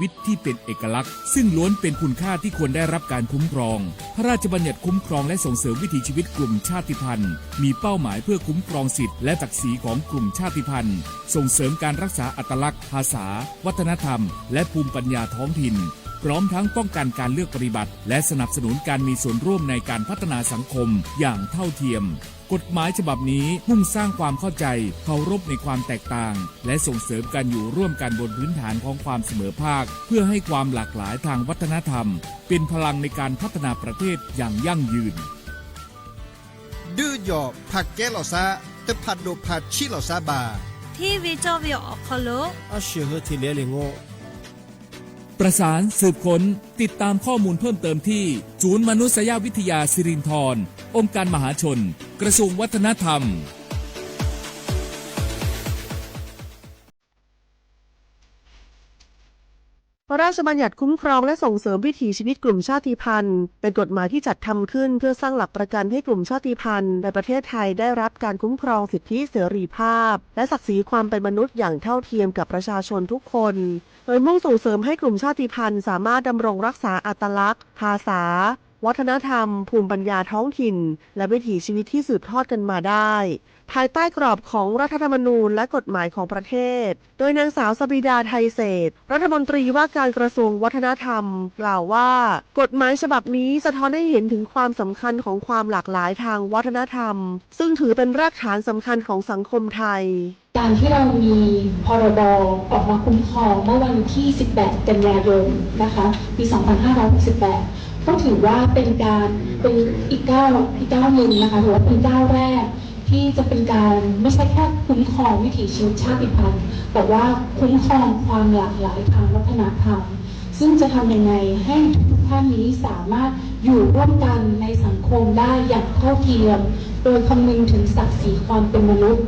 วิตที่เป็นเอกลักษณ์ ซึ่งล้วนเป็นคุณค่าที่ควรได้รับการคุ้มครอง พระราชบัญญัติคุ้มครองและส่งเสริมวิถีชีวิตกลุ่มชาติพันธุ์ มีเป้าหมายเพื่อคุ้มครองสิทธิและศักดิ์ศรีของกลุ่มชาติพันธุ์ ส่งเสริมการรักษาอัตลักษณ์ ภาษา วัฒนธรรม และภูมิปัญญาท้องถิ่น พร้อมทั้งป้องกันการเลือกปฏิบัติ และสนับสนุนการมีส่วนร่วมในการพัฒนาสังคมอย่างเท่าเทียม กฎหมายฉบับนี้มุ่งสร้างความเข้าใจ เคารพในความแตกต่าง และส่งเสริมการอยู่ร่วมกันบนพื้นฐานของความเสมอภาค เพื่อให้ความหลากหลายทางวัฒนธรรม เป็นพลังในการพัฒนาประเทศอย่างยั่งยืน Duˇ yawˬ hpaˍ kehˉ lawˬ shaˆ, teˇ hpaˍ doꞈ hpaˍ chiˆ lawˬ shaˆ baˬ. Hteˇ ve cawˇ ve awˬ hk'aw lo a shuˍ hui hteˇ le le ngo. ประสานสืบค้น ติดตามข้อมูลเพิ่มเติมที่ ศูนย์มนุษยวิทยาสิรินธร องค์การมหาชน กระทรวงวัฒนธรรม พระราชบัญญัติคุ้มครองและส่งเสริมวิถีชีวิตกลุ่มชาติพันธุ์ เป็นกฎหมายที่จัดทำขึ้นเพื่อสร้างหลักประกันให้กลุ่มชาติพันธุ์ในประเทศไทยได้รับการคุ้มครองสิทธิเสรีภาพ และศักดิ์ศรีความเป็นมนุษย์อย่างเท่าเทียมกับประชาชนทุกคน โดยมุ่งส่งเสริมให้กลุ่มชาติพันธุ์สามารถดำรงรักษาอัตลักษณ์ ภาษา วัฒนธรรม ภูมิปัญญาท้องถิ่น และวิถีชีวิตที่สืบทอดกันมาได้ ภายใต้กรอบของรัฐธรรมนูญและกฎหมายของประเทศ โดยนางสาวสะบีดา ไทยเศรษฐ รัฐมนตรีว่าการกระทรวงวัฒนธรรม กล่าวว่า กฎหมายฉบับนี้สะท้อนให้เห็นถึงความสำคัญของความหลากหลายทางวัฒนธรรม ซึ่งถือเป็นรากฐานสำคัญของสังคมไทย การที่เรามี พรบ ออกมาคุ้มครองเมื่อวันที่ สิบแปด กันยายน นะคะ ปี สองพันห้าร้อยหกสิบแปด ก็ถือว่าเป็นการ เป็นอีกก้าว อีกก้าวหนึ่งนะคะ ถือว่าเป็นก้าวแรกที่จะเป็นการไม่ใช่แค่คุ้มครองวิถีชีวิตชาติพันธุ์ แต่ว่าคุ้มครองความหลากหลายทางวัฒนธรรม ซึ่งจะทำยังไงให้ทุกๆท่านนี้สามารถอยู่ร่วมกันในสังคมได้อย่างเท่าเทียม โดยคำนึงถึงศักดิ์ศรีความเป็นมนุษย์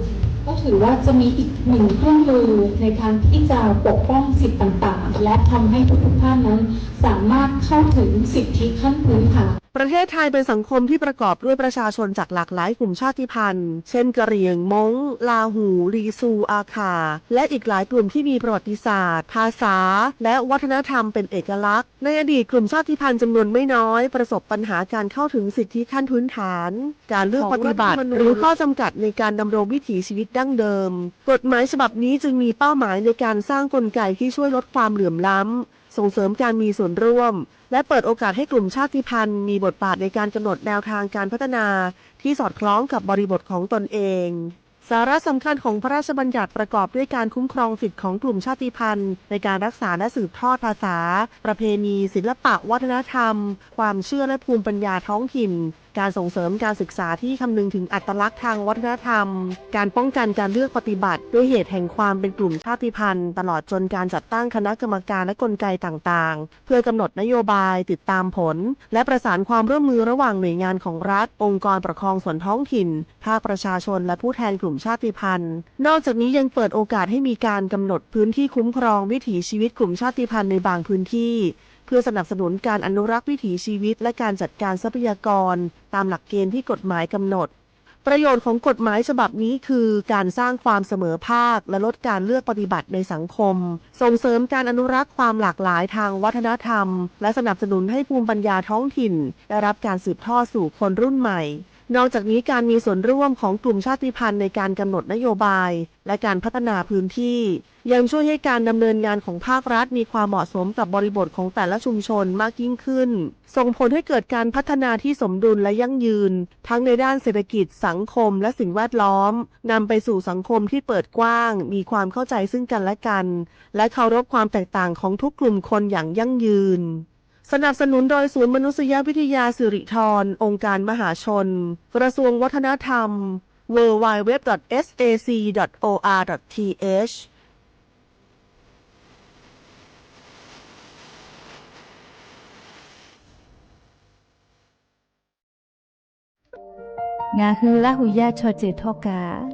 ก็ถือว่าจะมีอีกหนึ่งเครื่องมือในการที่จะปกป้องสิทธิ์ต่างๆ และทำให้ทุกๆท่านนั้นสามารถเข้าถึงสิทธิขั้นพื้นฐาน ประเทศไทยเป็นสังคมที่ประกอบด้วยประชาชนจากหลากหลายกลุ่มชาติพันธุ์ เช่น กะเหรี่ยง ม้ง ลาหู่ ลีซู อาข่า และอีกหลายกลุ่มที่มีประวัติศาสตร์ ภาษา และวัฒนธรรมเป็นเอกลักษณ์ ในอดีตกลุ่มชาติพันธุ์จำนวนไม่น้อยประสบปัญหาการเข้าถึงสิทธิขั้นพื้นฐาน การเลือกปฏิบัติ หรือข้อจำกัดในการดำรงวิถีชีวิตดั้งเดิม กฎหมายฉบับนี้จึงมีเป้าหมายในการสร้างกลไกที่ช่วยลดความเหลื่อมล้ำ ส่งเสริมการมีส่วนร่วม และเปิดโอกาสให้กลุ่มชาติพันธุ์มีบทบาทในการกำหนดแนวทางการพัฒนาที่สอดคล้องกับบริบทของตนเอง สาระสำคัญของพระราชบัญญัติประกอบด้วยการคุ้มครองสิทธิของกลุ่มชาติพันธุ์ในการรักษาและสืบทอดภาษา ประเพณี ศิลปะวัฒนธรรม ความเชื่อและภูมิปัญญาท้องถิ่น การส่งเสริมการศึกษาที่คำนึงถึงอัตลักษณ์ทางวัฒนธรรม การป้องกันการเลือกปฏิบัติด้วยเหตุแห่งความเป็นกลุ่มชาติพันธุ์ ตลอดจนการจัดตั้งคณะกรรมการและกลไกต่างๆ เพื่อกำหนดนโยบาย ติดตามผล และประสานความร่วมมือระหว่างหน่วยงานของรัฐ องค์กรปกครองส่วนท้องถิ่น ภาคประชาชน และผู้แทนกลุ่มชาติพันธุ์ นอกจากนี้ยังเปิดโอกาสให้มีการกำหนดพื้นที่คุ้มครองวิถีชีวิตกลุ่มชาติพันธุ์ในบางพื้นที่ เพื่อสนับสนุนการอนุรักษ์วิถีชีวิต และการจัดการทรัพยากร ตามหลักเกณฑ์ที่กฎหมายกำหนด ประโยชน์ของกฎหมายฉบับนี้คือ การสร้างความเสมอภาค และลดการเลือกปฏิบัติในสังคม ส่งเสริมการอนุรักษ์ความหลากหลายทางวัฒนธรรม และสนับสนุนให้ภูมิปัญญาท้องถิ่นได้รับการสืบทอดสู่คนรุ่นใหม่ นอกจากนี้การมีส่วนร่วมของกลุ่มชาติพันธุ์ในการกำหนดนโยบาย และการพัฒนาพื้นที่ ยังช่วยให้การดำเนินงานของภาครัฐมีความเหมาะสมกับบริบทของแต่ละชุมชนมากยิ่งขึ้น ส่งผลให้เกิดการพัฒนาที่สมดุลและยั่งยืน ทั้งในด้านเศรษฐกิจ สังคม และสิ่งแวดล้อม นำไปสู่สังคมที่เปิดกว้าง มีความเข้าใจซึ่งกันและกัน และเคารพความแตกต่างของทุกกลุ่มคนอย่างยั่งยืน สนับสนุนโดยศูนย์มนุษยวิทยาสิริธร องค์การมหาชน กระทรวงวัฒนธรรม ดับเบิลยู ดับเบิลยู ดับเบิลยู ดอท เอส เอ ซี ดอท โอ อาร์ ดอท ที เอช Ngaˬ hui Laˇ huˍ yaˇ chaw ceuˬ htawˇ kaꞈ,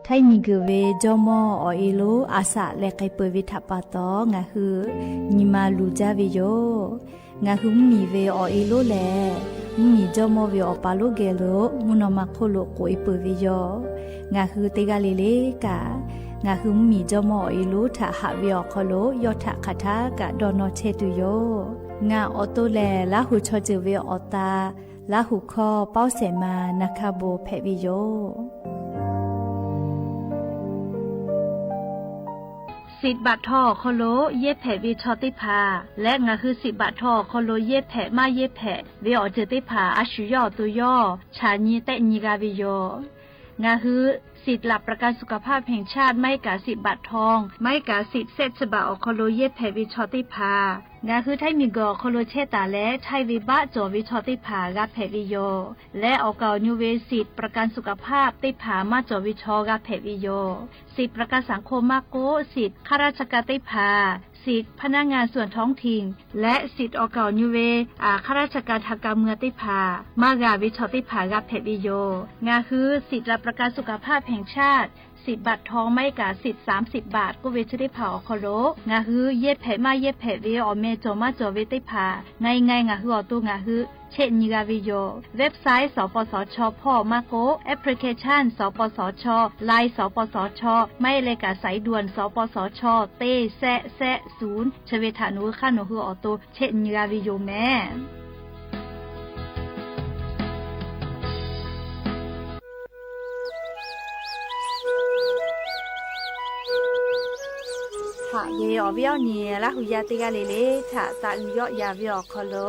htaiˇ miˬguiˬ ve jawˇmawˇ awˬ e lonˉ a shaꞈ leh k'ai peuˬ ve htaꞈ pa taw, ngaˬ hui nyi ma luˬ jaˇ ve yoˬ. Ngaˬ hui mvuhˇmiˬ ve awˬ e lonˉ lehˬ, mvuhˇmiˬ jawˇmawˇ ve awˬ pa lonˉ geh lo mvuhˇ naw ma hk'oˆ lo k'oꞈ e peuˬ ve yoˬ. Ngaˬ hui teˇ g'aˇ le le kaꞈ, ngaˬ hui mvuhˇmiˬ jawˇmawˇ awˬ e lonˉ htaꞈ haꞈ ve awˬ hk'aw lo yawˇ htaꞈ hk'aˬ htaˇ kaꞈ dawˇ nawˇ chehˇ tuˬ yoˬ. Ngaˬ awˬ to lehˬ, Laˇ huˍ chaw ceuˬ ve awˬ ta, Laˇ huˍ hkawˇ Pawˇ Sehˍ ma Naˍ hkaˇ bon hpehꞈ ve yoˬ. Siꞈ baꞈ htaw awˬ hk'aw lo yehˇ hpehꞈ ve chaw teˇ hpaˍ leh, ngaˬ hui siꞈ baꞈ htaw awˬ hk'aw lo yehˇ hpehꞈ maˇ yehˇ hpehꞈ ve awˬ ceuˬ teˇ hpaˍ a shu yawˇ awˬ to yawˇ chaꞈ nyi tehˆ nyi g'a ve yoˬ. Ngaˬ hui สิทธิ์หลักประกันสุขภาพแห่งชาติ maˇ heˆ kaꞈ siꞈ baꞈ htaw, maˇ heˆ kaꞈ siꞈ shehˆ chi baꞈ awˬ hk'aw lo yehˇ hpehꞈ ve chaw teˇ hpaˍ, ngaˬ hui Htaiˇ miˬguiˬ awˬ hk'aw lo chehˇ taˍ leh, Htaiˇ venˇbaˆ cawˬ ve chaw teˇ hpaˍ g'a hpehꞈ ve yoˬ. Leh awˬ kaˍ awˬ nyu ve สิทธิ์ประกันสุขภาพ teˇ hpaˍ maˇ cawˬ ve chaw g'a hpehꞈ ve yoˬ. Siꞈ ประกันสังคม maˇ k'oˆ, siꞈ ข้าราชการ teˇ hpaˍ, siꞈ พนักงานส่วนท้องถิ่น leh siꞈ awˬ kaˍ awˬ nyu ve ข้าราชการทางการเมือง teˇ hpaˍ maˇ g'a ve chaw teˇ hpaˍ g'a hpehꞈ ve yoˬ. Ngaˬ hui สิทธิ์หลักประกันสุขภาพแห่งชาติ siꞈ baꞈ htaw, maˇ heˆ kaꞈ siꞈ สามสิบ baꞈ k'oˆ ve chi teˇ hpaˍ awˬ hk'aw lo ngaˬ hui yehˇ hpehꞈ maˇ yehˇ hpehꞈ ve awˬ meh cawˬ maˇ cawˬ ve teˇ hpaˍ, ngaˬ ngaˬ ngaˬ hui awˬ to ngaˬ hui chehˆ nyi g'a ve yoˬ. Website สปสช hpawˇ maˇ k'oˆ, application สปสช, Line สปสช, maˇ heˆ leh kaꞈ สายด่วน สปสช teˇ shehˆ shehˆ ศูนย์ chi ve htaꞈ nawˬ hui hk'aˇ nawˬ hui awˬ to chehˆ nyi g'a ve yoˬ mehˍ. Haꞈ ve awˬ viˉ awˬ nyi Laˇ huˍ yaˇ teˇ g'aˇ le le htaꞈ taꞈ g'uiˬ yawˆ yan ve awˬ hk'aw lo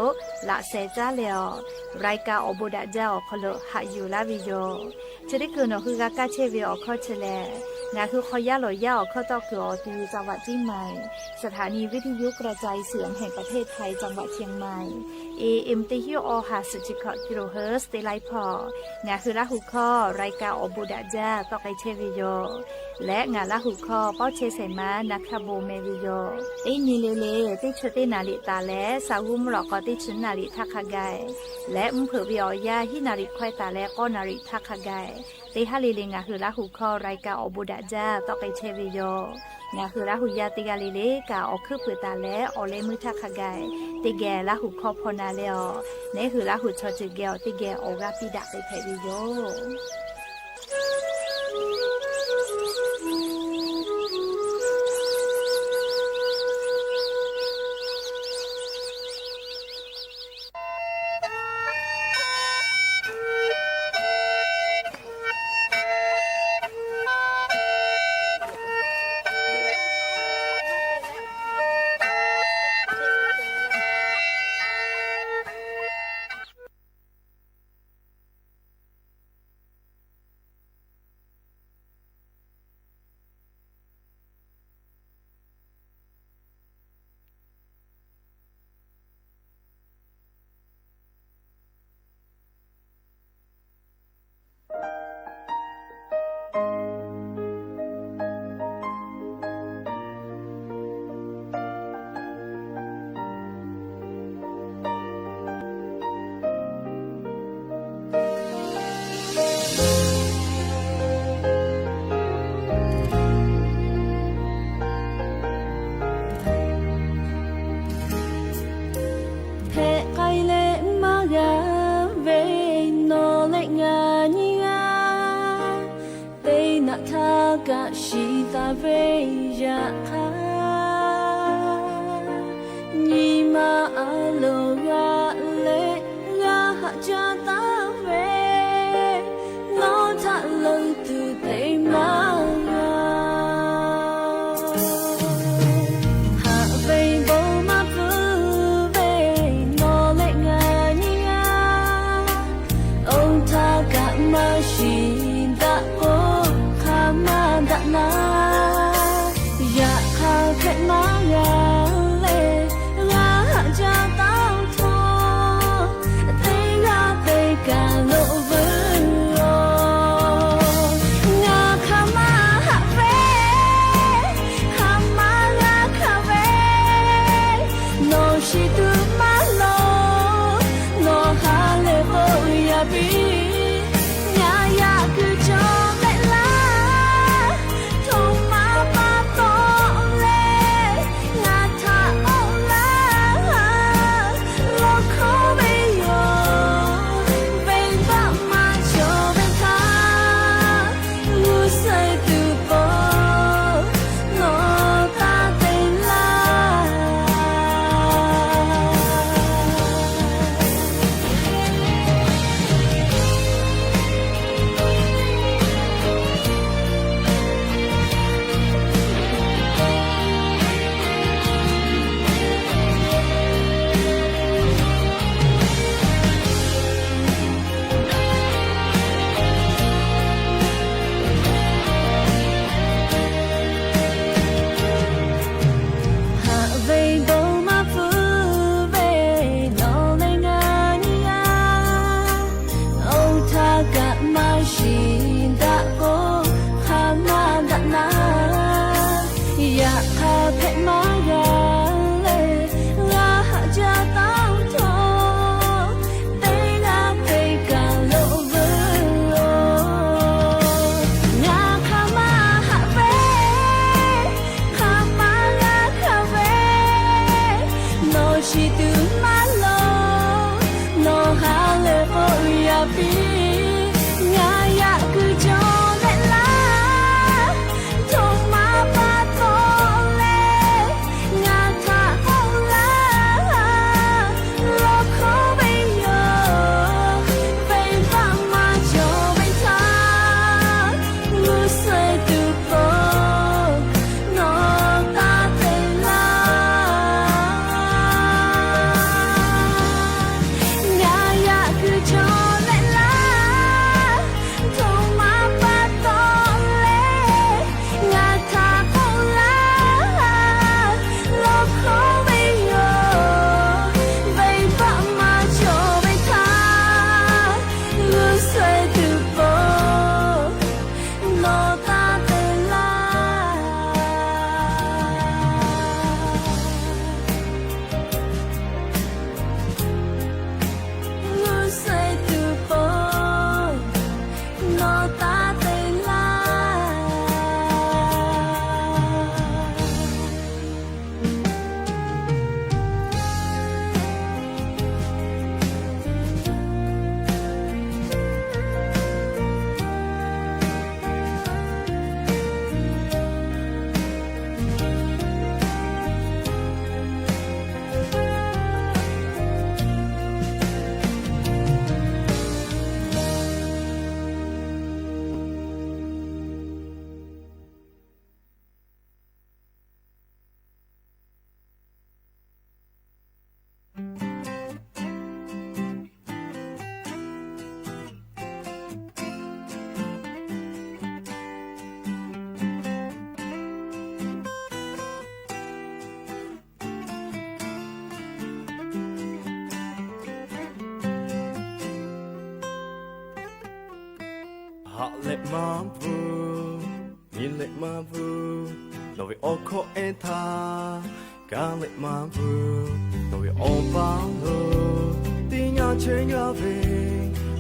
laꞈ sheh caˉ leh awˬ, รายการ awˬ bon daꞈ jaˇ awˬ hk'aw lo haꞈ yuˬ laˇ ve yoˬ. Chi teˇ kuiˬ nawˬ hui g'a kaˇ chehˇ ve awˬ hkawˇ chi lehˬ, ngaˬ hui hk'aw yaˇ lawˬ yaˇ awˬ hkawˇ tawˆ kuiˬ awˬ ti จังหวัดเชียงใหม่ สถานีวิทยุกระจายเสียงแห่งประเทศไทย จังหวัดเชียงใหม่ เอเอ็ม teˇ hinˉ awˬ ha suhˍ chi hkawꞈ กิโลเฮิรตซ์ teˇ laiˉ hpawˇ ngaˬ hui Laˇ huˍ hkawˇ รายการ awˬ bon daꞈ jaˇ tawˆ k'ai chehˇ ve yoˬ. Leh ngaˬ Laˇ huˍ hkawˇ Pawˇ chehˇ shehˍ ma Naˍ hkaˇ bon meh ve yoˬ. Teˇ nyi le le teˇ chi teˇ naˍ riˍ taˍ leh, saˍ g'uˇ mvuhˇ lawꞈ k'aw teˇ chi naˍ riˍ htaˇ hk'a gaˬ, leh mvuhˇ hpeuꞈ ve awˬ yanˇ hiˉ naˍ riˍ hkawehˇ taˍ leh k'awˇ naˍ riˍ htaˇ hk'a gaˬ, teˇ haˉ le le ngaˬ hui Laˇ huˍ hkawˇ รายการ awˬ bon daꞈ jaˇ tawˆ k'ai chehˇ ve yoˬ. Ngaˬ hui Laˇ huˍ yaˇ teˇ g'aˇ le le kaꞈ awˬ hkuiˉ peuˬ taˍ leh awˬ leh meuˇ htaˇ hk'a gaˬ, teˇ geh Laˇ huˍ hkawˇ hpaw na leh awˬ, neˉ hui Laˇ huˍ chaw ceuˬ geh awˬ teˇ geh awˬ g'aˇ piˇ daꞈ k'ai hpehꞈ ve yoˬ. Hpehꞈ k'ai leh maˇ g'a ve nawˬ leh ngaˬ nyiˇ g'aˇ, teˇ naꞈ htaˇ kaꞈ shiˍ taˍ ve yaꞈ hk'aˇ, nyi ma a loˍ g'a leh g'a haꞈ jaˇ taˍ ve, nawˬ htaꞈ leuˬ tuˬ te maˇ g'a. Haꞈ ve bon maˇ pfuhˇ ve nawˬ leh ngaˬ nyiˇ g'aˇ, oˇ htaˇ kaꞈ maˇ shiˍ daꞈ k'o, hk'a maˇ daꞈ na, yaꞈ hk'aˇ hpehꞈ maˇ g'a leh g'a haꞈ jaˇ taˍ htawˇ, teˇ g'aˇ teˇ kaˬ loꞈ veuˬ-oˬ. Ngaˬ hk'a maˇ haꞈ ve, hk'a maˇ g'a hkanˍ ve, nawˬ shiˍ tuˬ maˇ loˍ, nawˬ ha lehˬ k'oˆ yaꞈ piˇ. Ngaˬ yaꞈ kuiˬ cawˬ mehˆ laˇ, htoꞈ ma pa taw leh ngaˬ htaꞈ k'oˆ laˇ. Lawˇ hkawˇ ve yoˬ, venˇbaˆ maˇ cawˬ ve htaˇ, g'uˇ suhˍ tuˬ pawˬ Chi tuˬ maˇ lawˬ, nawˬ ha lehˬ k'oˆ yaꞈ piˇ, ngaˬ yaꞈ kuiˬ cawˬ leh laˇ, htoꞈ ma pa taw leh ngaˬ htaꞈ k'oˆ laˇ, lawˬ hkawˇ ve yoˬ, venˇbaˆ maˇ cawˬ ve htaˇ, g'uˇ suhˍ tuˬ pon nawˬ taˇ te laˇ. Ngaˬ yaꞈ kuiˬ cawˬ leh laˇ, htoꞈ ma pa taw leh ngaˬ htaꞈ k'oˆ laˇ, lawˬ hkawˇ ve yoˬ, venˇbaˆ maˇ cawˬ ve htaˇ, g'uˇ suhˍ tuˬ pon nawˬ taˇ te laˇ. G'uˇ suhˍ tuˬ pon nawˬ taˇ te laˇ. Haꞈ leh maˇ bvuhꞈ, nyi leh maˇ bvuhꞈ, nawˬ ve awˬ hkawˇ ehˉ htaˇ. Kaˇ leh maˇ bvuhꞈ, nawˬ ve awˬ pa lo, teˇ nyi chehˇ gaˇ ve,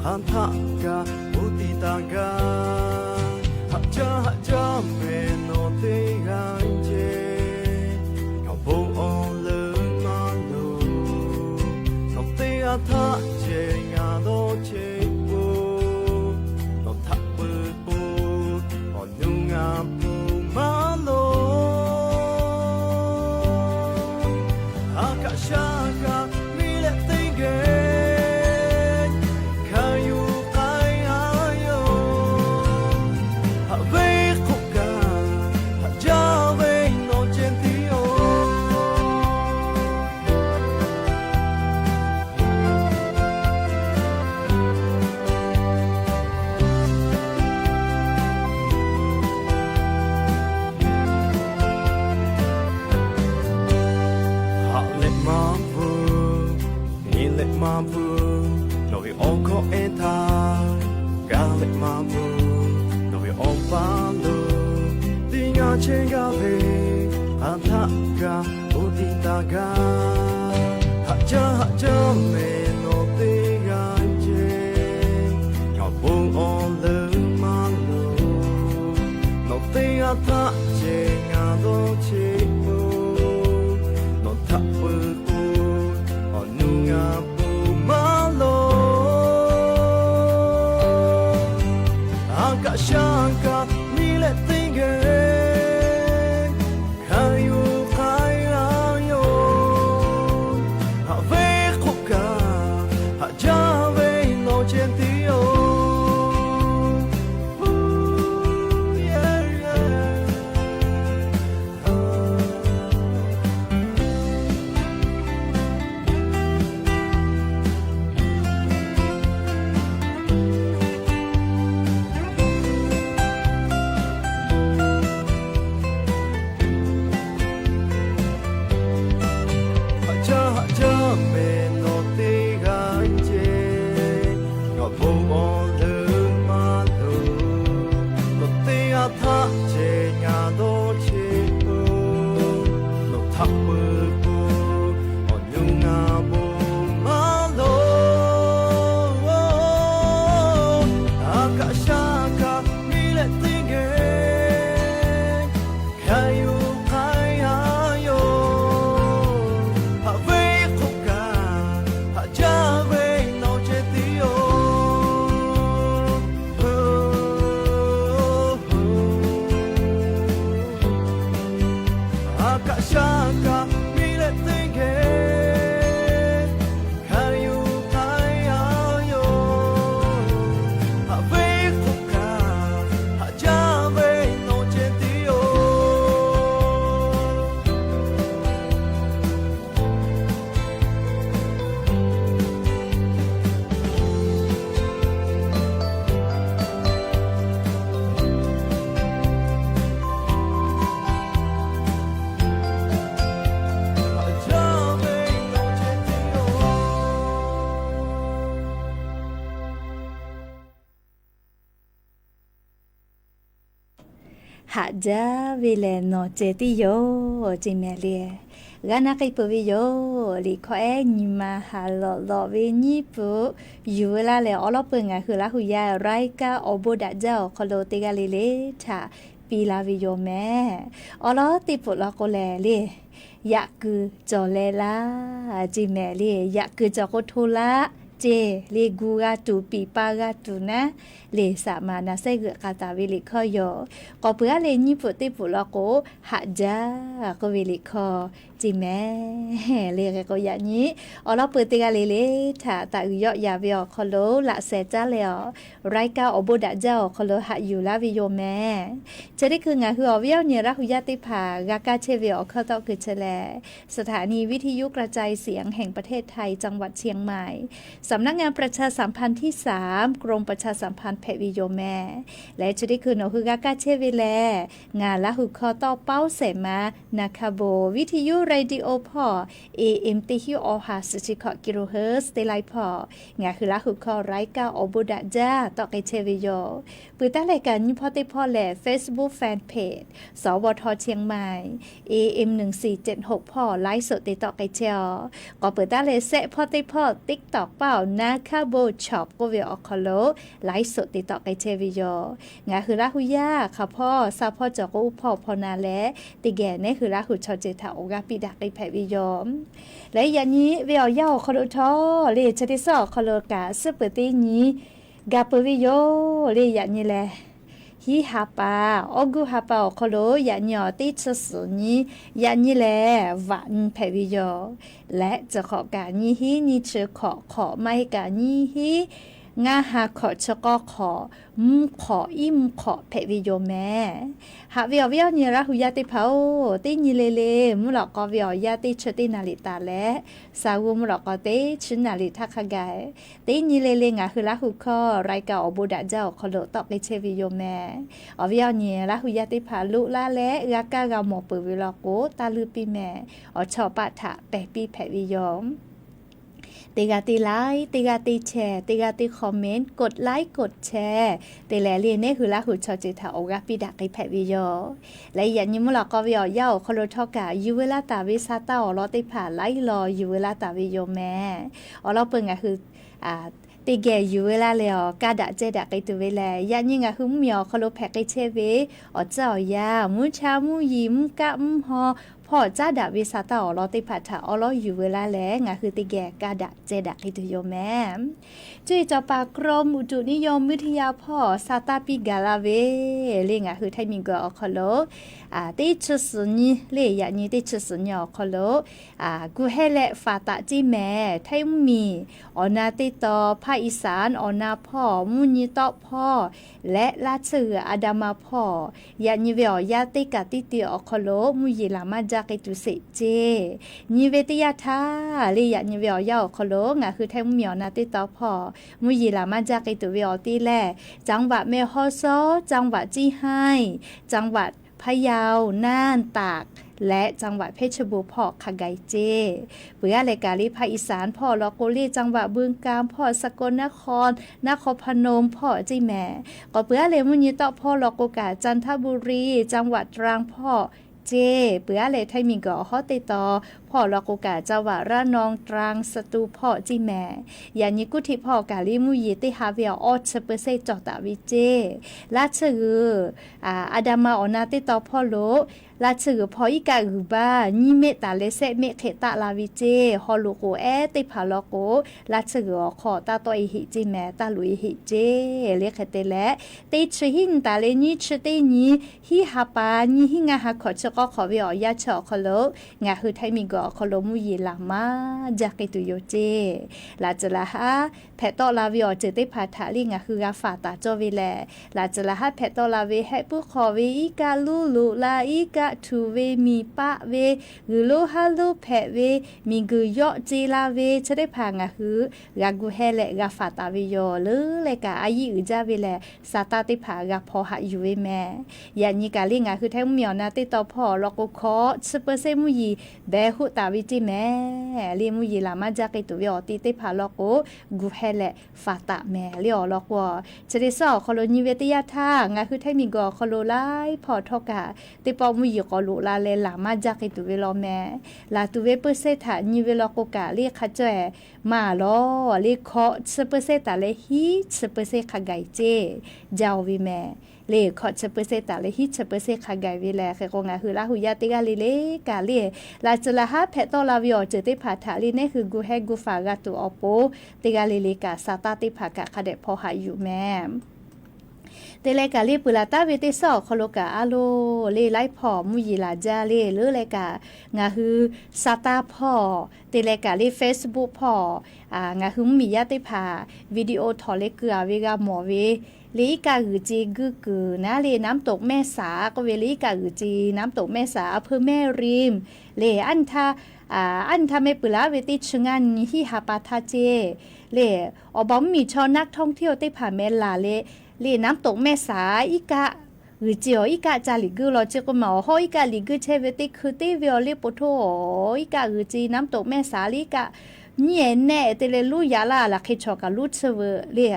hk'aˬ htaˆ kaꞈ oˇ tiꞈ taˇ gaˇ. Haꞈ jaˇ haꞈ jaˇ mehˍ nawˬ teˇ g'aˇ ceh, ngaˬ bon awˬ leuˬ maˇ loˍ. Nawˬ teˇ g'aˇ htaˆ ceh ngaˬ dawˇ cheˆ k'o, nawˬ htaꞈ pui k'o, awˬ nuˇ ngaˬ pui maˇ loˍ. A kaꞈ shaˉ kaꞈ miˇ leh teˇ geh, hk'a yuˬ k'ai a yoˬ. Haꞈ ve k'oˆ kaꞈ, haꞈ jaˇ ve nawˬ ceh tiˉ yoˬ. Haꞈ leh maˇ bvuhꞈ, nyi leh maˇ bvuhꞈ, nawˬ ve awˬ hkawˇ ehˉ htaˇ. Kaˇ leh maˇ bvuhꞈ, nawˬ ve awˬ pa lo, teˇ nyi chehˇ gaˇ ve, hk'aˬ htaˆ kaꞈ oˇ tiꞈ taˇ gaˇ. Haꞈ jaˇ haꞈ jaˇ mehˍ nawˬ teˇ g'aˇ ceh, ngaˬ bon awˬ leuˬ maˇ loˍ. Nawˬ teˇ g'aˇ htaˆ ceh ngaˬ dawˇ cheˆ k'o, nawˬ htaꞈ pui k'o, awˬ nuˇ ngaˬ pui maˇ loˍ. A kaꞈ shaˉ kaꞈ miˇ leh teˇ geh, hk'a yuˬ k'ai a yoˬ. Haꞈ ve k'oˆ kaꞈ, Haꞈ jaˇ ve lehˬ nawˬ cehˬ tiˉ yoˬ ceˇ mehˍ le. G'a na k'ai peuˬ ve yoˬ. Liꞈ hkawˇ ehˉ nyi ma haˍ lawꞈ lawꞈ ve nyiˇ pfuhˍ yuˬ veu laˇ leh, awˬ lawn peuˬ ngaˬ hui Laˇ huˍ yaˇ รายการ awˬ bon daꞈ jaˇ awˬ hk'aw lo teˇ g'aˇ le le htaꞈ piˇ laˇ ve yoˬ mehˍ. Awˬ lawn teˇ pfuhˍ law k'o lehˬ le, yaꞈ kuiˬ cawˬ leh laˇ ceˇ mehˍ le. Yaꞈ kuiˬ cawˬ k'o hto laˇ ceˇ le. Gu g'a tuˬ, piˍ pa g'a tuˬ naˉ le, saˍ maˍ naˍ sehˉ g'euꞈ k'a taˍ ve liꞈ hkawˇ yoˬ. K'awꞈ peuˬ aˉ le nyiˇ pfuhˍ teˇ pfuhˍ law k'o, haꞈ jaˇ k'oˆ ve liꞈ hkawˇ ceˇ mehˍ le. Hk'e k'o yaꞈ nyi awˬ lawn peuˬ teˇ g'aˇ le le htaꞈ taꞈ uiˍ yawˆ yaˍ ve awˬ hk'aw lo laꞈ shehˍ caˉ leh awˬ รายการ awˬ bon daꞈ jaˇ awˬ hk'aw lo haꞈ yuˬ laˇ ve yoˬ mehˍ. Chi teˇ hkui ngaˬ hui awˬ viˉ awˬ nyi Laˇ huˍ yaˇ teˇ hpaˍ g'a kaˇ chehˇ ve awˬ hkawˇ tawˆ keu chehˇ leh, สถานีวิทยุกระจายเสียงแห่งประเทศไทย จังหวัดเชียงใหม่ สำนักงานประชาสัมพันธ์ที่สาม กรมประชาสัมพันธ์ hpehꞈ ve yoˬ mehˍ. Leh chi teˇ hkui nawˬ hui g'a kaˇ chehˇ ve lehˬ, ngaˬ Laˇ huˍ hkawˇ tawˇ paoˉ shehˍ ma naˍ hkaˇ bon วิทยุ radio หนึ่งสี่เจ็ดหก hpawˇ, AM เจ็ดร้อยยี่สิบ kilohertz teˇ laiˉ hpawˇ, ngaˬ hui Laˇ huˍ hkawˇ รายการ awˬ bon daꞈ jaˇ tawˆ k'ai chehˇ ve yoˬ. Peuˬ taˉ leh kaꞈ nyi hpawˇ teˇ hpawˇ lehˬ, Facebook fanpage สวท เชียงใหม่ AM หนึ่งสี่เจ็ดหก hpawˇ ไลฟ์สด te tawˆ k'ai chehˇ-oˬ. K'awꞈ peuˬ taˉ leh sehˆ hpawˇ teˇ hpawˇ TikTok paoˉ naˍ hkaˇ bon ชอบ k'oˆ ve awˬ hk'aw lo ไลฟ์สด te tawˆ k'ai chehˇ ve yoˬ. Ngaˬ hui Laˇ huˍ yaˇ hk'aˬ hpawˇ sha hpawˇ cawˬ k'o, uˉ hpawˇ hpawˇ na leh teˇ geh nehˉ hui Laˇ huˍ chaw ceuˬ htaꞈ awˬ g'aˇ piˇ daꞈ k'ai hpehꞈ ve yoˬ. Leh yaꞈ nyi ve awˬ yanˇ awˬ hk'aw lo htawˇ le, chi teˇ suhˉ awˬ hk'aw lo kaꞈ suhˉ peuˬ teˇ nyi ga peuˬ ve yoˬ le. Yaꞈ nyi lehˬ, hiˉ ha pa, August ha pa awˬ hk'aw lo yaꞈ nyi awˬ teˇ chi suhˍ nyi, yaꞈ nyi lehˬ vaꞈ nyi hpehꞈ ve yoˬ. Leh chi hk'awꞈ kaꞈ nyiˇ hinˉ nyiˇ chi hkawꞈ hk'awꞈ maˇ heˆ kaꞈ nyiˇ hinˉ ngaˇ ha hkawꞈ chi k'awˇ hk'awꞈ mvuhˇ hk'awꞈ iˉ mvuhˇ hk'awꞈ hpehꞈ ve yoˬ mehˍ. Haꞈ ve awˬ viˉ awˬ nyi Laˇ huˍ yaˇ teˇ hpaˍ-oˬ, teˇ nyi le le mvuhˇ lawꞈ k'aw ve awˬ yanˇ teˇ chi teˇ naˍ riˍ taˍ leh, saˍ g'uˇ mvuhˇ lawꞈ k'aw teˇ chi naˍ riˍ htaˇ hk'a gaˬ, teˇ nyi le le ngaˬ hui Laˇ huˍ hkawˇ รายการ awˬ bon daꞈ jaˇ awˬ hk'aw lo tawˆ k'ai chehˇ ve yoˬ mehˍ. Awˬ viˉ awˬ nyi Laˇ huˍ yaˇ teˇ hpaˍ loꞈ laˇ leh g'a kaˇ g'a mawˬ peuˬ ve law k'o, taˇ luˇ piˇ mehˍ. Awˬ chawˇ paˆ htaꞈ pehˬ piˇ hpehꞈ ve yoˬ. Teˇ g'aˇ teˇ like, teˇ g'aˇ teˇ share, teˇ g'aˇ teˇ comment, กดไลค์ กดแชร์ te leh le, nehˉ hui Laˇ huˍ chaw ceuˬ htaꞈ awˬ g'aˇ piˇ daꞈ k'ai hpehꞈ ve yoˬ. Leh yaꞈ nyi mvuhˇ lawꞈ k'aw ve awˬ yanˇ awˬ hk'aw lo htawˇ kaꞈ yuˬ veu laˇ taˍ ve sa taˇ awˬ lawn teˇ hpaˍ laiˉ law yuˬ veu laˇ taˍ ve yoˬ mehˍ. Awˬ lawn peuˬ ngaˬ hui teˇ geh yuˬ veu laˇ leh awˬ kaˇ daꞈ ceh daꞈ k'ai tuˬ ve lehˬ, yaꞈ nyi ngaˬ hui mvuhˇmiˬ awˬ hk'aw lo hpehꞈ k'ai chehˇ ve awˬ tcuhˉ awˬ yanˇ, mvuhˇ cha mvuhˇ yiˍ mvuhˇ kaˆ mvuhˇ haw hpawˇ caˉ daꞈ ve sa taˇ awˬ lawn teˇ hpaˍ htaꞈ awˉ lawˉ yuˬ veu laˇ leh ngaˬ hui teˇ geh kaˇ daꞈ ceh daꞈ k'ai tuˬ yoˬ mehˍ. Cuˇ yiˍ cawˬ paˍ กรมอุตุนิยมวิทยา hpawˇ sa taˇ piˇ gaˬ la ve le, ngaˬ hui htaiˇ miˬ guiˬ awˬ hk'aw lo teˇ chi suhˍ nyi le, yaꞈ nyi teˇ chi suhˍ nyi awˬ hk'aw lo gu hehˇ leh faˍ taˍ ceˇ mehˍ. Htaiˇ mvuhˇmiˬ awˬ na teˇ taw, ภาคอีสาน awˬ na hpawˇ, mvuhˇ nyi tawˆ hpawˇ leh laˇ tsuhˇ g'uiˬ อันดามัน hpawˇ, yaꞈ nyi ve awˬ yanˇ teˇ kaꞈ teˇ ti awˬ hk'aw lo mvuhˇ yeˬ laˬ maˇ jaˇ k'ai tuˬ sheˍ ceˇ. Nyi ve teˇ yanˇ htaˇ le, yaꞈ nyi ve awˬ yanˇ awˬ hk'aw lo ngaˬ hui htaiˇ mvuhˇmiˬ awˬ na teˇ taw hpawˇ mvuhˇ yeˬ laˬ maˇ jaˇ k'ai tuˬ ve awˬ te lehˬ, จังหวัดแม่ฮ่องสอน, จังหวัดเชียงราย, จังหวัดพะเยา, น่าน, ตาก leh จังหวัดเพชรบูรณ์ hpawˇ hk'a gaˬ ceˇ. Peuˬ aˉ leh kaꞈ le ภาคอีสาน hpawˇ law k'o le จังหวัดบึงกาฬ hpawˇ, สกลนคร, นครพนม hpawˇ ceˇ mehˍ. K'awꞈ peuˬ aˉ leh mvuhˇ nyi tawˆ hpawˇ law k'o kaꞈ จันทบุรี, จังหวัดตรัง hpawˇ ceˇ. Peuˬ aˉ leh htaiˇ miˬ guiˬ awˬ hawˉ teˇ taw hpawˇ law k'o kaꞈ จังหวัดระนอง, ตรัง, สตูล hpawˇ ceˇ mehˍ. Yaꞈ nyi kuˇ htiˆ hpawˇ kaꞈ le mvuhˇ yeˬ teˇ ha ve awˬ awˇ chi เปอร์เซ็นต์ cawˬ taˍ ve ceˇ. Laˇ tsuhˇ g'uiˬ อันดามัน awˬ na teˇ taw hpawˇ lo laˇ tsuhˇ g'uiˬ hpawˇ iˉ kaˆ g'uiˬ baˇ nyiˇ mehˆ taˍ leh sehˆ mehˆ hk'e taˆ la ve ceˇ. Haw loꞈ k'oˍ ehˉ teˇ hpaˍ law k'o, laˇ tsuhˇ g'uiˬ awˬ hk'aw taˇ tawˆ e heꞈ ceˇ mehˍ, taˇ loꞈ e heꞈ ceˇ le. Hk'e te leh, teˇ chi hiˉ nyi taˍ leh nyiˇ chi teˇ nyi, hiˉ ha pa, nyiˇ hinˉ ngaˇ ha hkawꞈ chi k'awˇ hk'awꞈ ve awˬ yanˇ chi awˬ hk'aw lo ngaˬ hui htaiˇ miˬ guiˬ awˬ hk'aw lo mvuhˇ yeˬ laˬ maˇ jaˇ k'ai tuˬ yoˬ ceˇ. Laꞈ tcuhˍ laꞈ haˉ hpehꞈ tawˆ la ve awˬ ceuˬ teˇ hpaˍ htaꞈ le ngaˬ hui g'a faˍ taˍ cawˇ ve lehˬ, laꞈ tcuhˍ laꞈ haˉ hpehꞈ tawˆ la ve hehˆ puiˉ hk'awꞈ ve iˉ kaˆ luˇ loꞈ la, iˉ kaˆ htuꞈ ve, miˬ paˆ ve, g'uiˬ lonˉ haˉ lonˉ hpehꞈ ve, miˬ guiˬ yawˆ ce la ve chi teˇ hpaˍ ngaˬ hui g'a gu heh leh g'a faˍ taˍ ve yoˬ. Leuˉ leh kaꞈ a yiˇ uiˍ jaˇ ve lehˬ, sa taˇ teˇ hpaˍ g'a hpaw haꞈ yuˬ ve mehˍ. Yaꞈ nyi kaꞈ le ngaˬ hui htaiˇ mvuhˇmiˬ awˬ na teˇ taw hpawˇ law k'o hkawꞈ chi เปอร์เซ็นต์ mvuhˇ yeˬ behˬ hoˆ taˍ ve ceˇ mehˍ le. Mvuhˇ yeˬ laˬ maˇ jaˇ k'ai tuˬ ve awˬ ti teˇ hpaˍ law k'o, gu heh leh faˍ taˍ mehˍ le awˬ lawn k'o, chi teˇ suhˉ awˬ hk'aw lo nyi ve teˇ yanˇ htaˇ ngaˬ hui htaiˇ miˬ guiˬ awˬ hk'aw lo laiˉ hpawˇ htawˇ kaꞈ teˇ pawˆ mvuhˇ yeˬ k'awꞈ loꞈ la leh laˬ maˇ jaˇ k'ai tuˬ ve law mehˍ. Laˬ tuˬ ve percent htaꞈ nyi ve law k'o kaꞈ le hk'a caweh maˇ lawˬ le, hkawꞈ chi percent taˍ leh hiˉ chi percent hk'a gaˬ ceˇ jaˇ-oˬ ve mehˍ. Le hkawꞈ chi percent taˍ leh hiˉ chi percent hk'a gaˬ ve lehˬ, hk'e k'o ngaˬ hui Laˇ huˍ yaˇ teˇ g'aˇ le le kaꞈ le, laˬ tcuh laˬ haˉ hpehꞈ tawˆ la ve awˬ ceuˬ teˇ hpaˍ htaꞈ le neˇ hui gu heh gu faˍ g'a tuˬ awˬ pon, teˇ g'aˇ le le kaꞈ sa taˇ teˇ hpaˍ kaꞈ hk'a dehꞈ hpaw haꞈ yuˬ mehˍ. Te leh kaꞈ le peuˬ laˬ taˍ ve teˇ suhˉ awˬ hk'aw lo kaꞈ a loˬ le laiˉ hpawˇ mvuhˇ yeˬ laˬ jaˇ le leuˉ leh kaꞈ, ngaˬ hui sa taˇ hpawˇ te leh kaꞈ le Facebook hpawˇ ngaˬ hui mvuhˇ miˬ yaˇ teˇ hpaˍ video htawnˍ leh keu-a ve g'a mawˬ ve le, iˉ kaˆ g'uiˬ ce guiˇ kuiˬ naˉ le น้ำตกแม่สา k'oˆ ve le, iˉ kaˆ g'uiˬ ce น้ำตกแม่สา อำเภอแม่ริม le, aˉ nyi htaˇ meh peuˬ laˬ ve teˇ chi ngaˇ nyi hiˆ ha pa htaˇ ceˇ le, awˬ baˬ mvuhˇ miˬ chaw นักท่องเที่ยว teˇ hpaˍ meh laˬ leh le น้ำตกแม่สา iˉ kaˆ g'uiˬ ce awˬ iˉ kaˆ ca liꞈ guiˇ law ceˇ k'oˆ ma awˬ hawˉ iˉ kaˆ liꞈ guiˇ chehˇ ve teˇ hkui teˇ ve awˬ le po htoˇ awˬ iˉ kaˆ g'uiˬ ce น้ำตกแม่สา le iˉ kaˆ nyiˇ ehˍ nehˆ te leh luˇ yaꞈ laˇ laˬ hk'e chaw kaꞈ luˇ tsuhˇ veu le,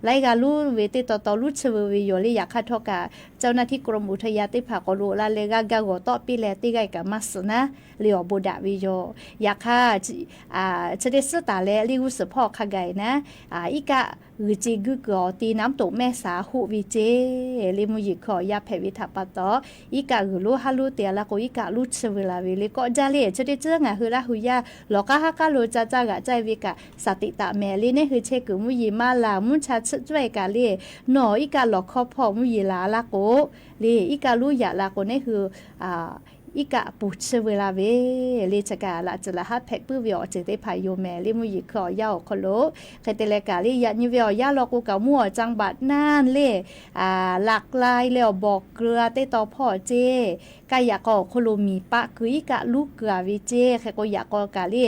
laiˉ g'aˇ luˇ ve teˇ taw taw luˇ tsuhˇ veu ve yoˬ le. Yaꞈ hk'aˇ htawˇ kaꞈ เจ้าหน้าที่กรมอุทยาน teˇ hpaˍ k'awꞈ loꞈ la leh g'a gaˇ g'awˬ tawˆ piˇ leh teˇ g'aˇ kaꞈ maˇ suhˍ naˉ le awˬ bon daꞈ ve yoˬ. Yaꞈ hk'aˇ chi teˇ suhˉ taˍ leh le g'uˇ suhˍ hpawˇ hk'a gaˬ naˉ iˉ kaˆ g'uiˬ ce guiˇ kuiˬ awˬ ti น้ำตกแม่สา hoˆ ve ceˇ le mvuhˇ yeˬ hkui awˬ yaˇ hpehꞈ ve htaꞈ pa taw, iˉ kaˆ g'uiˬ lonˉ haˉ lonˉ te-a laˇ k'o iˉ kaˆ luˇ tsuhˇ veu la ve le k'awꞈ jaˇ le. Chi teˇ ceuˬ ngaˬ hui Laˇ huˍ yaˇ lawˬ k'aˉ haˉ k'aˉ lo ca caˇ g'aꞈ caˇ ve kaꞈ สติ taˍ mehˍ le neˇ hui chehˇ kuiˬ mvuhˇ yeˬ maˇ laˬ mvuhˇ cha tsuhˆ cawehˇ kaꞈ le, nawˬ iˉ kaˆ lawˬ hkawˇ hpawˇ mvuhˇ yeˬ laˬ laˇ k'o le, iˉ kaˆ luˇ yaꞈ la k'o neˇ hui iˉ kaˆ puˬ tsuhˇ veu la ve le. Chi kaꞈ laꞈ tcuh laꞈ haˉ hpehꞈ puiˉ ve awˬ ceuˬ teˇ hpaˍ yoˬ mehˍ le mvuhˇ yeˬ hkui awˬ yaˇ awˬ hk'aw lo. Hk'e te leh kaꞈ le yaꞈ nyi ve awˬ yaˇ law k'o kaꞈ mvuhˇ awˬ จังหวัดน่าน le หลากหลาย leh awˬบ่อเกลือ teˇ taw hpawˇ ceˇ, kaˇ yaꞈ k'aw awˬ hk'aw lo miˬ paˆ keu iˉ kaˆ luˇ keu-a ve ceˇ. Hk'e k'o yaꞈ k'aw kaꞈ le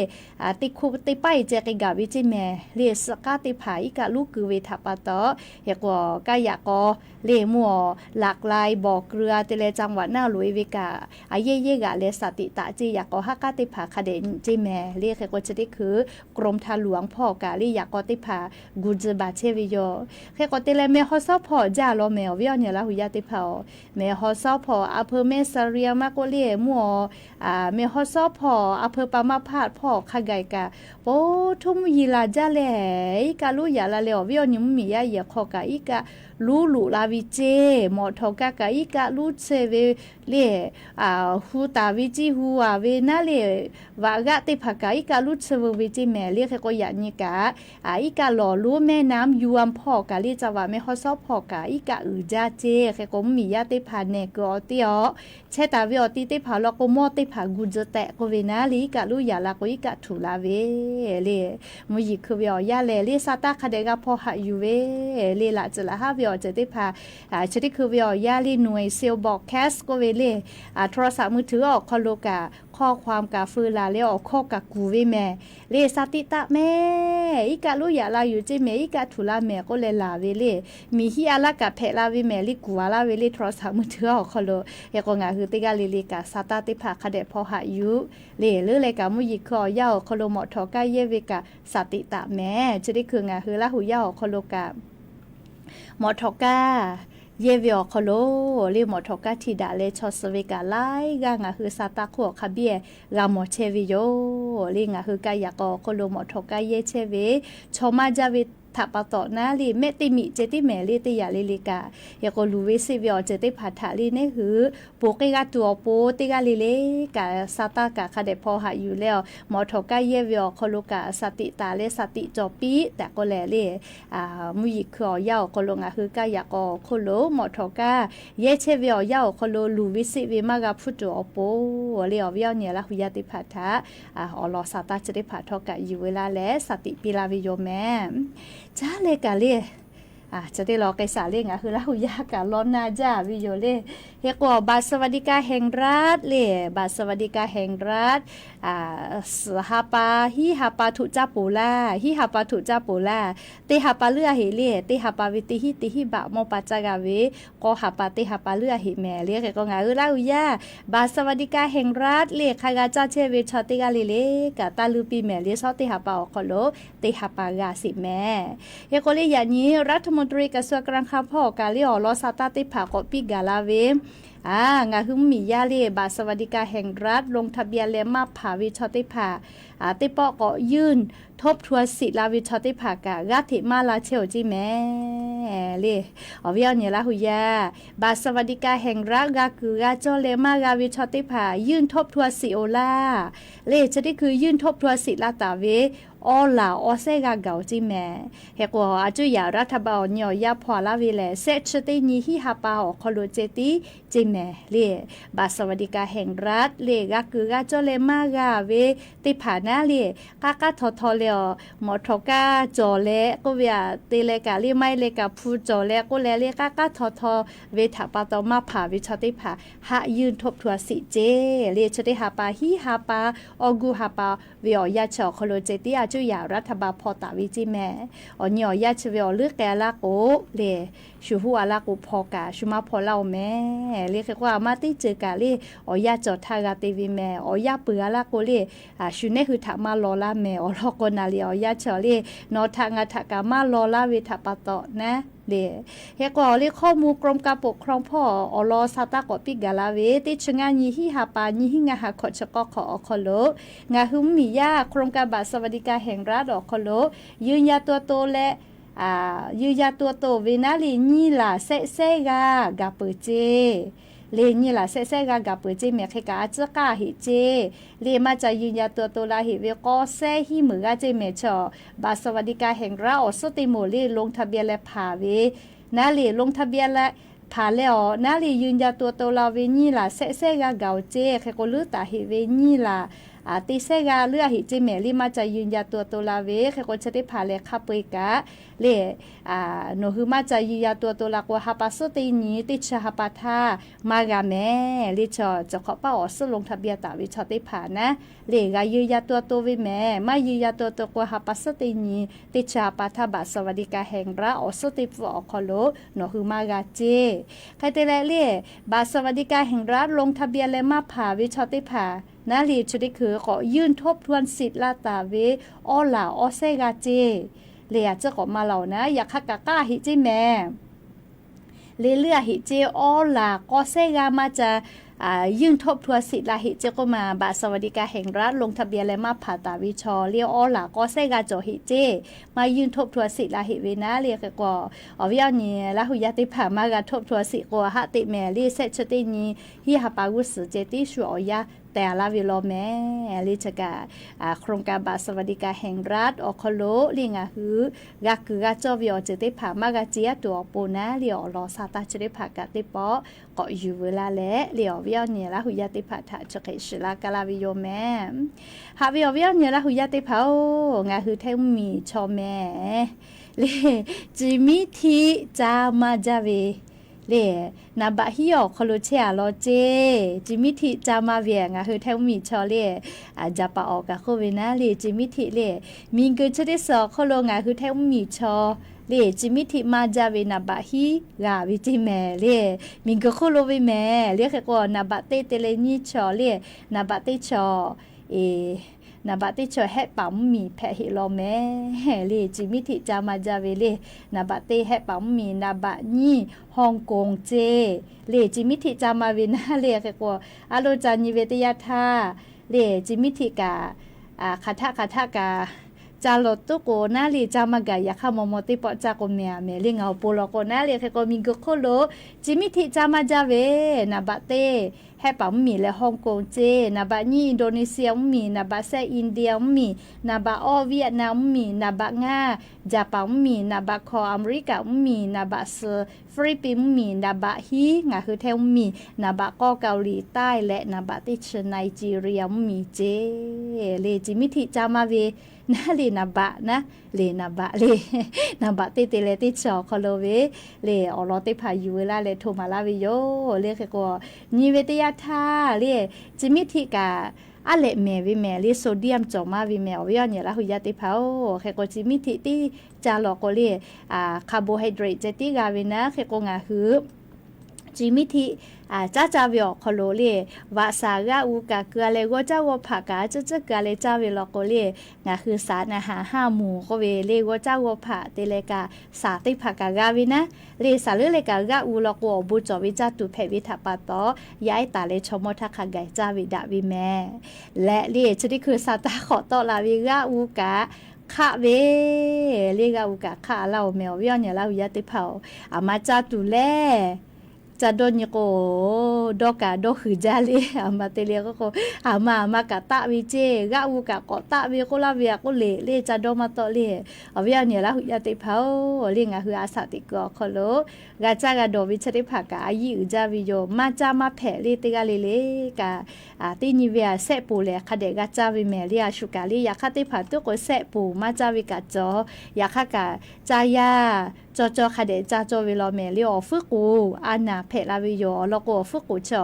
teˇ hkuˇ teˇ paˆ-e ceh k'ai gaˬ ve ceˇ mehˍ le. Suhˆ k'aˉ teˇ hpaˍ iˉ kaˆ luˇ keu ve htaꞈ pa taw, hk'e k'o kaˇ yaꞈ k'aw le mvuhˇ awˬ หลากหลาย บ่อเกลือ te leh จังหวัดน่าน loꞈ-e ve kaꞈ a yehˇ yehˇ g'aꞈ leh สติ taˍ ceˇ. Yaꞈ k'aw haˉ k'aˉ teˇ hpaˍ hk'a dehꞈ nyi ceˇ mehˍ le. Hk'e k'o chi teˇ hkui กรมทางหลวง hpawˇ kaꞈ le yaꞈ k'aw teˇ hpaˍ gu tzuhˇ baˬ chehˇ ve yoˬ. Hk'e k'o te leh meh haw sawˉ hpawˇ jaˇ law mehˍ awˬ viˉ awˬ nyi Laˇ huˍ yaˇ teˇ hpaˍ-oˬ, meh haw sawˉ hpawˇ อำเภอแม่เสลียง maˇ k'oˆ le mvuhˇ awˬ meh haw sawˉ hpawˇ อำเภอปางมะพร้าว hpawˇ hk'a gaˬ kaꞈ po htoˇ mvuhˇ yeˬ laˬ jaˇ leh iˉ kaˆ luˇ yaꞈ la leh awˬ viˉ awˬ nyi mvuhˇ miˬ yaˇ yehˬ hk'aw kaꞈ iˉ kaˆ luˇ loꞈ la ve ceˇ. Mawꞈ htawꞈ kaˇ kaꞈ iˉ kaˆ luˇ tsuhˇ ve le, hu taˍ ve ceˇ hu-a ve naˉ le, vaꞈ g'aˆ teˇ hpaˍ kaꞈ iˉ kaˆ luˇ tsuhˇ veu ve ceˇ mehˍ le. Hk'e k'o yaꞈ nyi kaꞈ iˉ kaˆ lawˬ lonˉ แม่น้ำยม hpawˇ kaꞈ le จังหวัดแม่ฮ่องสอน hpawˇ kaꞈ iˉ kaˆ uiˍ jaˇ ceˇ. Hk'e k'o mvuhˇ miˬ yaˇ teˇ hpaˍ nehˬ kuiˬ awˬ teˇ awˬ chehˇ taˍ ve awˬ ti teˇ hpaˍ law k'o mawˇ teˇ hpaˍ gu tzuhˇ tehꞈ k'oˆ ve naˉ le iˉ kaˆ luˇ yaꞈ la k'o iˉ kaˆ htuꞈ la ve le. Mvuhˇ yeˬ hkui ve awˬ yaˇ lehˬ le sa taˇ hk'a dehꞈ g'a hpaw haꞈ yuˬ ve le. Laꞈ tcuh laꞈ haˉ ve awˬ ceuˬ teˇ hpaˍ chi teˇ hkui ve awˬ yaˇ le หน่วยเซลล์ บล็อกแคสต์ k'oˆ ve le, โทรศัพท์มือถือ awˬ hk'aw lo kaꞈ ข้อความ kaꞈ feu laˬ leh awˬ hkawˇ kaꞈ kuˬ ve mehˍ le. Sa tiꞈ taˆ mehˍ, iˉ kaˆ lonˉ yaꞈ la yuˬ ceˇ mehˍ, iˉ kaˆ htuꞈ la mehˍ k'oˆ leh laˬ ve le. Miˬ hiˆ a laˇ kaꞈ hpehꞈ la ve mehˍ le, kuˬ a laˇ ve le โทรศัพท์มือถือ awˬ hk'aw lo. Hk'e k'o ngaˬ hui teˇ g'aˇ le le kaꞈ sa taˇ teˇ hpaˍ hk'a dehꞈ hpaw haꞈ yuˬ le. Leuˉ leh kaꞈ mvuhˇ yeˬ hkui awˬ yaˇ awˬ hk'aw lo mawꞈ htawꞈ kaˇ yehˇ ve kaꞈ สติ taˆ mehˍ. Chi teˇ hkui ngaˬ hui Laˇ huˍ yaˇ awˬ hk'aw lo kaꞈ mawꞈ htawꞈ kaˇ yehˇ ve awˬ hk'aw lo le, mawꞈ htawꞈ kaˇ hti daꞈ leh chaw suh ve kaꞈ laiˉ g'aˇ ngaˬ hui sa taˇ hk'oˆ awˬ hk'a biˇ g'a mawˬ chehˇ ve yoˬ le. Ngaˬ hui kaˇ yaꞈ k'aw awˬ hk'aw lo mawꞈ htawꞈ kaˇ yehˇ chehˇ ve chaw maˇ jaˇ ve htaꞈ pa taw naˉ le mehˆ teˇ miꞈ ceh tiˉ mehˍ le. Teˇ yaꞈ le le kaꞈ hk'e k'o luˬ ve seˆ ve awˬ ceuˬ teˇ hpaˍ htaꞈ le neˇ hui ponˬ k'ai g'a tuˬ awˬ pon teˇ g'aˇ le le kaꞈ sa taˇ kaꞈ hk'a dehꞈ hpaw haꞈ yuˬ leh, mawꞈ htawꞈ kaˇ yehˇ ve awˬ hk'aw lo kaꞈ สติ taˍ leh สติ cawˬ piˇ tehꞈ k'oˆ leh le, mvuhˇ yeˬ hkui awˬ yaˇ awˬ hk'aw lo ngaˬ hui kaˇ yaꞈ k'aw awˬ hk'oˆ lo mawꞈ htawꞈ kaˇ yehˇ chehˇ ve awˬ yanˇ awˬ hk'aw lo luˬ ve seˆ ve maˇ g'a hpuˇ tuˬ awˬ pon le, awˬ viˉ awˬ nyi Laˇ huˍ yaˇ teˇ hpaˍ htaꞈ awˬ lawn sa taˇ chi teˇ hpaˍ htawˇ kaꞈ yuˬ ve laˇ leh สติ piˇ laˇ ve yoˬ mehˍ. Caˉ leh kaꞈ le Chi teˇ law k'ai shaˍ le, ngaˬ hui Laˇ huˍ yaˇ kaꞈ law na jaˇ ve yoˬ le. Hk'e k'o บัตรสวัสดิการแห่งรัฐ le, บัตรสวัสดิการแห่งรัฐ suhˍ ha pa, hiˉ ha pa htoꞈ caˇ poˬ laˇ, hiˉ ha pa htoꞈ caˇ poˬ laˇ. Teˇ ha pa leuˉ a heꞈ le, teˇ ha pa ve teˇ hinˉ teˇ hinˉ baꞈ mawˇ pa caˇ g'a ve, k'awˇ ha pa teˇ ha pa leuˉ a heꞈ mehˍ le. Hk'e k'o ngaˬ hui Laˇ huˍ yaˇ บัตรสวัสดิการแห่งรัฐ le hk'a g'a caˇ chehˇ ve chaw teˇ g'aˇ le le kaꞈ taˇ leuˉ piˇ mehˍ le, shawˉ teˇ ha pa awˬ hk'aw lo teˇ ha pa g'a sheˍ mehˍ. Hk'e k'o le yaꞈ nyi รัฐมนตรีกระทรวงการคลัง hpawˇ awˬ kaꞈ le awˬ lawn sha taˇ teˇ hpaˍ k'awꞈ piˇ gaˬ la ve, ngaˬ hui mvuhˇmiˬ yaˇ le บัตรสวัสดิการแห่งรัฐ ลงทะเบียน leh maˇ hpanˍ ve chaw teˇ hpaˍ teˇ pawˆ k'awꞈ ยื่นทบทวนสิทธิ์ la ve chaw teˇ hpaˍ kaꞈ g'aˇ hteꞈ maˇ la chehˇ awˬ ceˇ mehˍ le. Awˬ viˉ awˬ nyi Laˇ huˍ yaˇ บัตรสวัสดิการแห่งรัฐ g'a kuiˬ g'a cawˇ leh maˇ g'a ve chaw teˇ hpaˍ ยื่นทบทวนสิทธิ์ oˬ laˇ. Le chi teˇ hkui ยื่นทบทวนสิทธิ์ la taˍ ve awˇ laˬ awˇ sehˉ g'a gaˬ awˬ ceˇ mehˍ. Hk'e k'o a cuˇ yaꞈ รัฐบาล awˬ nyi awˬ yanˇ hpaw laˇ ve lehˬ, shehˆ chi teˇ nyi hiˉ ha pa awˬ hk'aw lo ceh tiˉ ceˇ mehˍ le. บัตรสวัสดิการแห่งรัฐ le g'a kuiˬ g'a cawˇ leh maˇ g'a ve teˇ hpaˍ naˉ le, k'aˉ k'aˉ htaw htaw leh awˬ mawꞈ htawnˍ kaˇ cawˬ leh k'oˆ ve aꞈ te leh kaꞈ le, maˇ heˆ leh kaꞈ hpu cawˬ leh k'oˆ leh le, k'aˉ k'aˉ htaw htaw ve htaꞈ pa taw maˇ hpanˍ ve chaw teˇ hpaˍ haˆ ยื่นทบทวนสิทธิ์ ceˇ le. Chi teˇ ha pa hiˉ ha pa, awˇ guˇ ha pa ve awˬ yanˇ chi awˬ hk'aw lo ceh tiˉ a cuˇ yaꞈ รัฐบาล hpaw taˍ ve ceˇ mehˍ. Awˬ nyi awˬ yanˇ chi ve awˬ leuˉ k'ai a laˇ k'o le, shu huˉ a laˇ k'o hpaw kaꞈ shu maˇ hpaw laˇ oˬ mehˍ le. Hk'e k'o a ma teˇ ceuˬ kaꞈ le awˬ yanˇ cawˬ htaˇ g'a te ve mehˍ. Awˬ yanˇ peuˬ a laˇ k'o le, shu nehˉ hui htaꞈ maˇ law laˇ mehˍ. Awˬ lawn k'o naˍ le awˬ yanˇ chi le, nawˬ htaꞈ ngaˬ htaꞈ kaꞈ maˇ law laˇ ve htaꞈ pa taw naˉ le. Hk'e k'o le ข้อมูลกรมการปกครอง hpawˇ awˬ lawn sha taˇ k'awꞈ piˇ gaˬ la ve, teˇ chi ngaˇ nyi hiˉ ha pa nyi hiˉ ngaˇ ha hkawꞈ chi k'awˇ hk'awꞈ awˬ hk'aw lo ngaˬ hui mvuhˇmiˬ yaˇ โครงการบัตรสวัสดิการแห่งรัฐ awˬ hk'aw lo ยืนยันตัวตน leh ยืนยันตัวตน ve naˉ le nyiˇ laˬ shehˆ shehˆ g'aˇ gaˬ peuˬ ceˇ le. Nyiˇ laˬ shehˆ shehˆ g'aˇ gaˬ peuˬ ceˇ mehˍ. Hk'e kaꞈ a ciˉ k'aˇ heꞈ ceˇ le, maˇ ca ยืนยันตัวตน la heꞈ ve k'awˇ shehˉ hiˉ meunˍ g'aˇ ceˇ mehˍ. Chaw บัตรสวัสดิการแห่งรัฐ awˬ suhˉ teˇ moˍ le ลงทะเบียน leh hpanˍ ve naˉ le ลงทะเบียน leh hpanˍ leh awˬ naˉ le ยืนยันตัวตน la ve nyiˇ laˬ shehˆ shehˆ g'aˇ gaˬ oˬ ceˇ. Hk'e k'o leuˉ taˍ heꞈ ve nyiˇ laˬ teˇ shehˆ g'aˇ leuˉ a heꞈ ceˇ mehˍ le, maˇ ca ยืนยันตัวตน la ve. Hk'e k'o chi teˇ hpaˍ lehˬ hk'a peu-eˬ kaꞈ le, nawˬ hui maˇ ca ยืนยันตัวตน la k'o ha pa suhˉ teˇ nyi teˇ chi ha pa htaˇ maˇ g'a mehˍ le. Chaw cawˬ hk'awꞈ paˇ awˬ suhˉ ลงทะเบียน taˍ ve chaw teˇ hpaˍ naˉ le g'a ยืนยันตัวตน ve mehˍ. Maˇ ยืนยันตัวตน k'o ha pa suhˉ teˇ nyi teˇ chi ha pa htaˇ บัตรสวัสดิการแห่งรัฐ awˬ suhˉ teˇ pfuhˆ awˬ hk'aw lo nawˬ hui maˇ g'a ceˇ. Hk'e te leh le บัตรสวัสดิการแห่งรัฐ ลงทะเบียน leh maˇ hpanˍ ve chaw teˇ hpaˍ naˉ le chi teˇ hkui k'awꞈ ยื่นทบทวนสิทธิ์ la taˍ ve awˇ laˬ awˇ sehˉ g'aˇ ceˇ le. A ciˉ k'awꞈ maˇ la oˬ naˉ, yaꞈ hk'aˇ kaꞈ k'aˇ heꞈ ceˇ mehˍ. Le leuˉ a heꞈ ceˇ, awˇ laˬ k'awˇ shehˉ g'aˇ maˇ ca ยื่นทบทวนสิทธิ์ la heꞈ ceˇ k'oˆ ma, บัตรสวัสดิการแห่งรัฐ ลงทะเบียน leh maˇ hpanˍ taˍ ve chaw le awˇ laˬ k'awˇ shehˉ g'aˇ cawˬ heꞈ ceˇ, maˇ ยื่นทบทวนสิทธิ์ la heꞈ ve naˉ le. Hk'e k'o awˬ viˉ awˬ nyi Laˇ huˍ yaˇ teˇ hpaˍ maˇ g'a ทบทวนสิทธิ์ k'o haˆ teꞈ mehˍ le, shehˆ chi teˇ nyi hiˉ ha pa g'uˇ suhˍ ceh tiˉ shu awˬ yanˇ teh a laˇ ve law mehˍ le. Chi kaꞈ โครงการบัตรสวัสดิการแห่งรัฐ awˬ hk'aw lo le ngaˬ hui g'a kuiˬ g'a cawˇ ve awˬ ceuˬ teˇ hpaˍ maˇ g'a ce aˉ tuˬ awˬ pon naˉ le awˬ lawn sha taˇ chi teˇ hpaˍ kaꞈ teˇ pawˆ k'awꞈ yuˬ veu laˇ leh le awˬ viˉ awˬ nyi Laˇ huˍ yaˇ teˇ hpaˍ htaꞈ chi hk'e shiˍ laˇ kaˇ laˇ ve yoˬ mehˍ. Haꞈ ve awˬ viˉ awˬ nyi Laˇ huˍ yaˇ teˇ hpaˍ-oˬ, ngaˬ hui Htaiˇ mvuhˇmiˬ chaw mehˍ le, ci miˉ htiˆ ca maˇ jaˇ ve le, naˍ baꞈ hiˉ awˬ hk'aw lo chehˇ a law ceˇ. Ci miˉ htiˆ ca maˇ ve ngaˬ hui Htaiˇ mvuhˇmiˬ chaw le, jaˍ paˍ awˬ kaꞈ k'oˆ ve naˉ le, ci miˉ htiˆ le, miˬguiˬ chi teˇ suhˍ awˬ hk'aw lo ngaˬ hui Htaiˇ mvuhˇmiˬ chaw le, ci miˉ htiˆ maˇ jaˇ ve naˍ baꞈ hiˉ g'a ve ceˇ mehˍ le. Miˬguiˬ hk'oˆ lo ve mehˍ le. Hk'e k'o naˍ baꞈ teˇ te leh nyiˇ chaw le, naˍ baꞈ teˇ chaw, naˍ baꞈ teˇ chaw Hehˆ paˍ mvuhˇmiˬ hpehꞈ heꞈ law mehˍ le, ci miˉ htiˆ ca maˇ jaˇ ve le. Naˍ baꞈ teˇ Hehˆ paˍ mvuhˇmiˬ, naˍ baꞈ nyiˇ Hawˇ koˍ ceˇ le, ci miˉ htiˆ ca maˇ ve naˉ le. Hk'e k'o a lo ca nyi ve teˇ yanˇ htaˇ le, ci miˉ htiˆ kaꞈ hk'aˬ htaˆ hk'aˬ htaˆ kaꞈ ca lawˬ tuˉ k'o naˉ le ca maˇ gaˬ. Yaꞈ hk'aˇ maw maw teˇ pawˆ caˇ k'o mehˍ a mehˍ le, ngaˬ awˬ pon lawˬ k'o naˉ le. Hk'e k'o miˬguiˬ hk'oˆ lo ci miˉ htiˆ ca maˇ jaˇ ve naˍ baꞈ teˇ Hehˉ paˍ mvuhˇmiˬ leh Hong Kong ceˇ, naˍ baꞈ nyiˇ Indonesia mvuhˇmiˬ, naˍ baꞈ shehˆ India mvuhˇmiˬ, naˍ baꞈ awˇ Vietnam mvuhˇmiˬ, naˍ baꞈ ngaˇ Japan mvuhˇmiˬ, naˍ baꞈ hkawꞈ America mvuhˇmiˬ, naˍ baꞈ suhˍ Philippines mvuhˇmiˬ, naˍ baꞈ hiˉ ngaˬ hui htehˇ mvuhˇmiˬ, naˍ baꞈ k'awˇ Kaoˍliˍtaˆ leh naˍ baꞈ teˇ chi Nigeria mvuhˇmiˬ ceˇ. Le chi miˇ htiꞈ ca maˇ ve naˉ le naˍ baꞈ naˉ le naˍ baꞈ le, naˍ baꞈ teˇ te leh teˇ chi awˬ hk'aw lo ve le awˬ lawn teˇ hpaˍ yuˬ ve laˇ leh hto maˍ laˇ ve yoˬ. Le hk'e k'o, nyi ve teˇ yanˇ htaˇ le chi miˇ htiꞈ kaꞈ aˉ lehꞈ mehˍ ve mehˍ le sodium cawˬ maˇ ve mehˍ awˬ viˉ awˬ nyi laˇ hui yaˇ teˇ hpaˍ-oˬ. Hk'e k'o chi miˇ htiꞈ teˇ ca lawˬ k'o le carbohydrate ceh tiˉ g'a ve naˉ. Hk'e k'o ngaˬ hui chi miˇ htiꞈ caˉ caˇ ve awˬ hk'aw lo le vaꞈ shaˍ g'aˆ u kaꞈ keu-a leh g'awˇ caˇ g'awˇ hpaꞈ kaꞈ ciˉ ciˉ keu-a leh caˇ ve law k'o le, ngaˬ hui shaˍ na haˍ haˇ moˍ k'oˆ ve le g'awˇ caˇ g'awˇ hpaꞈ te leh kaꞈ shaˍ teˇ hpaˍ kaꞈ g'a ve naˉ. Le shaˍ leuˉ leh kaꞈ g'aˆ u law k'o awˬ bon cawˬ ve caˇ tuˬ hpehꞈ ve htaꞈ pa taw, yaˇ ehˉ taˍ leh chaw mawˇ htaˇ hk'a gaˬ caˇ ve daꞈ ve mehˍ. Leh le chi teˇ hkui sha taˇ hk'awꞈ tawˆ la ve g'aˆ u kaꞈ hk'aˆ ve le g'aˆ u kaꞈ hk'aˆ laˇ-oˬ mehˍ awˬ viˉ awˬ nyi laˇ hui yaˇ teˇ hpaˍ-oˬ. Aˬ ma caˇ tuˬ lehˬ, ca dawˇ nyi k'o, dawˇ kaꞈ dawˇ huiˍ jaˇ le. Aˬ ma te le k'oˆ k'o, aˬ ma aˬ ma kaꞈ taˆ ve ceˇ, g'aˆ u kaꞈ k'awꞈ taˆ ve k'oˆ laˇ ve a k'oˆ le le ca dawˇ maˇ tawˆ le. Awˬ viˉ awˬ nyi laˇ hui yaˇ teˇ hpaˍ-oˬ, le ngaˬ hui a shaꞈ teꞈ kuiˬ awˬ hk'aw lo g'a caˇ g'a dawˬ ve chi teˇ hpaˍ kaꞈ a yiˇ uiˍ jaˇ ve yoˬ. Maˇ caˇ maˇ hpehꞈ le teˇ g'aˇ le le kaꞈ, teˇ nyi ve a shehˆ ponˬ lehˬ hk'a dehꞈ g'a caˇ ve mehˍ le a shu kaꞈ le. Yaꞈ hk'aˇ teˇ hpaˍ tuˉ k'o shehˆ ponˬ maˇ caˇ ve kaꞈ cawˬ. Yaꞈ hk'aˇ kaꞈ caˇ yaˇ caw caw hk'a dehꞈ caˇ cawˇ ve law mehˍ le awˬ fuiˉ k'oˍ a naˍ hpehꞈ la ve yoˬ. Awˬ lawn k'o awˬ fuiˉ k'oˍ chi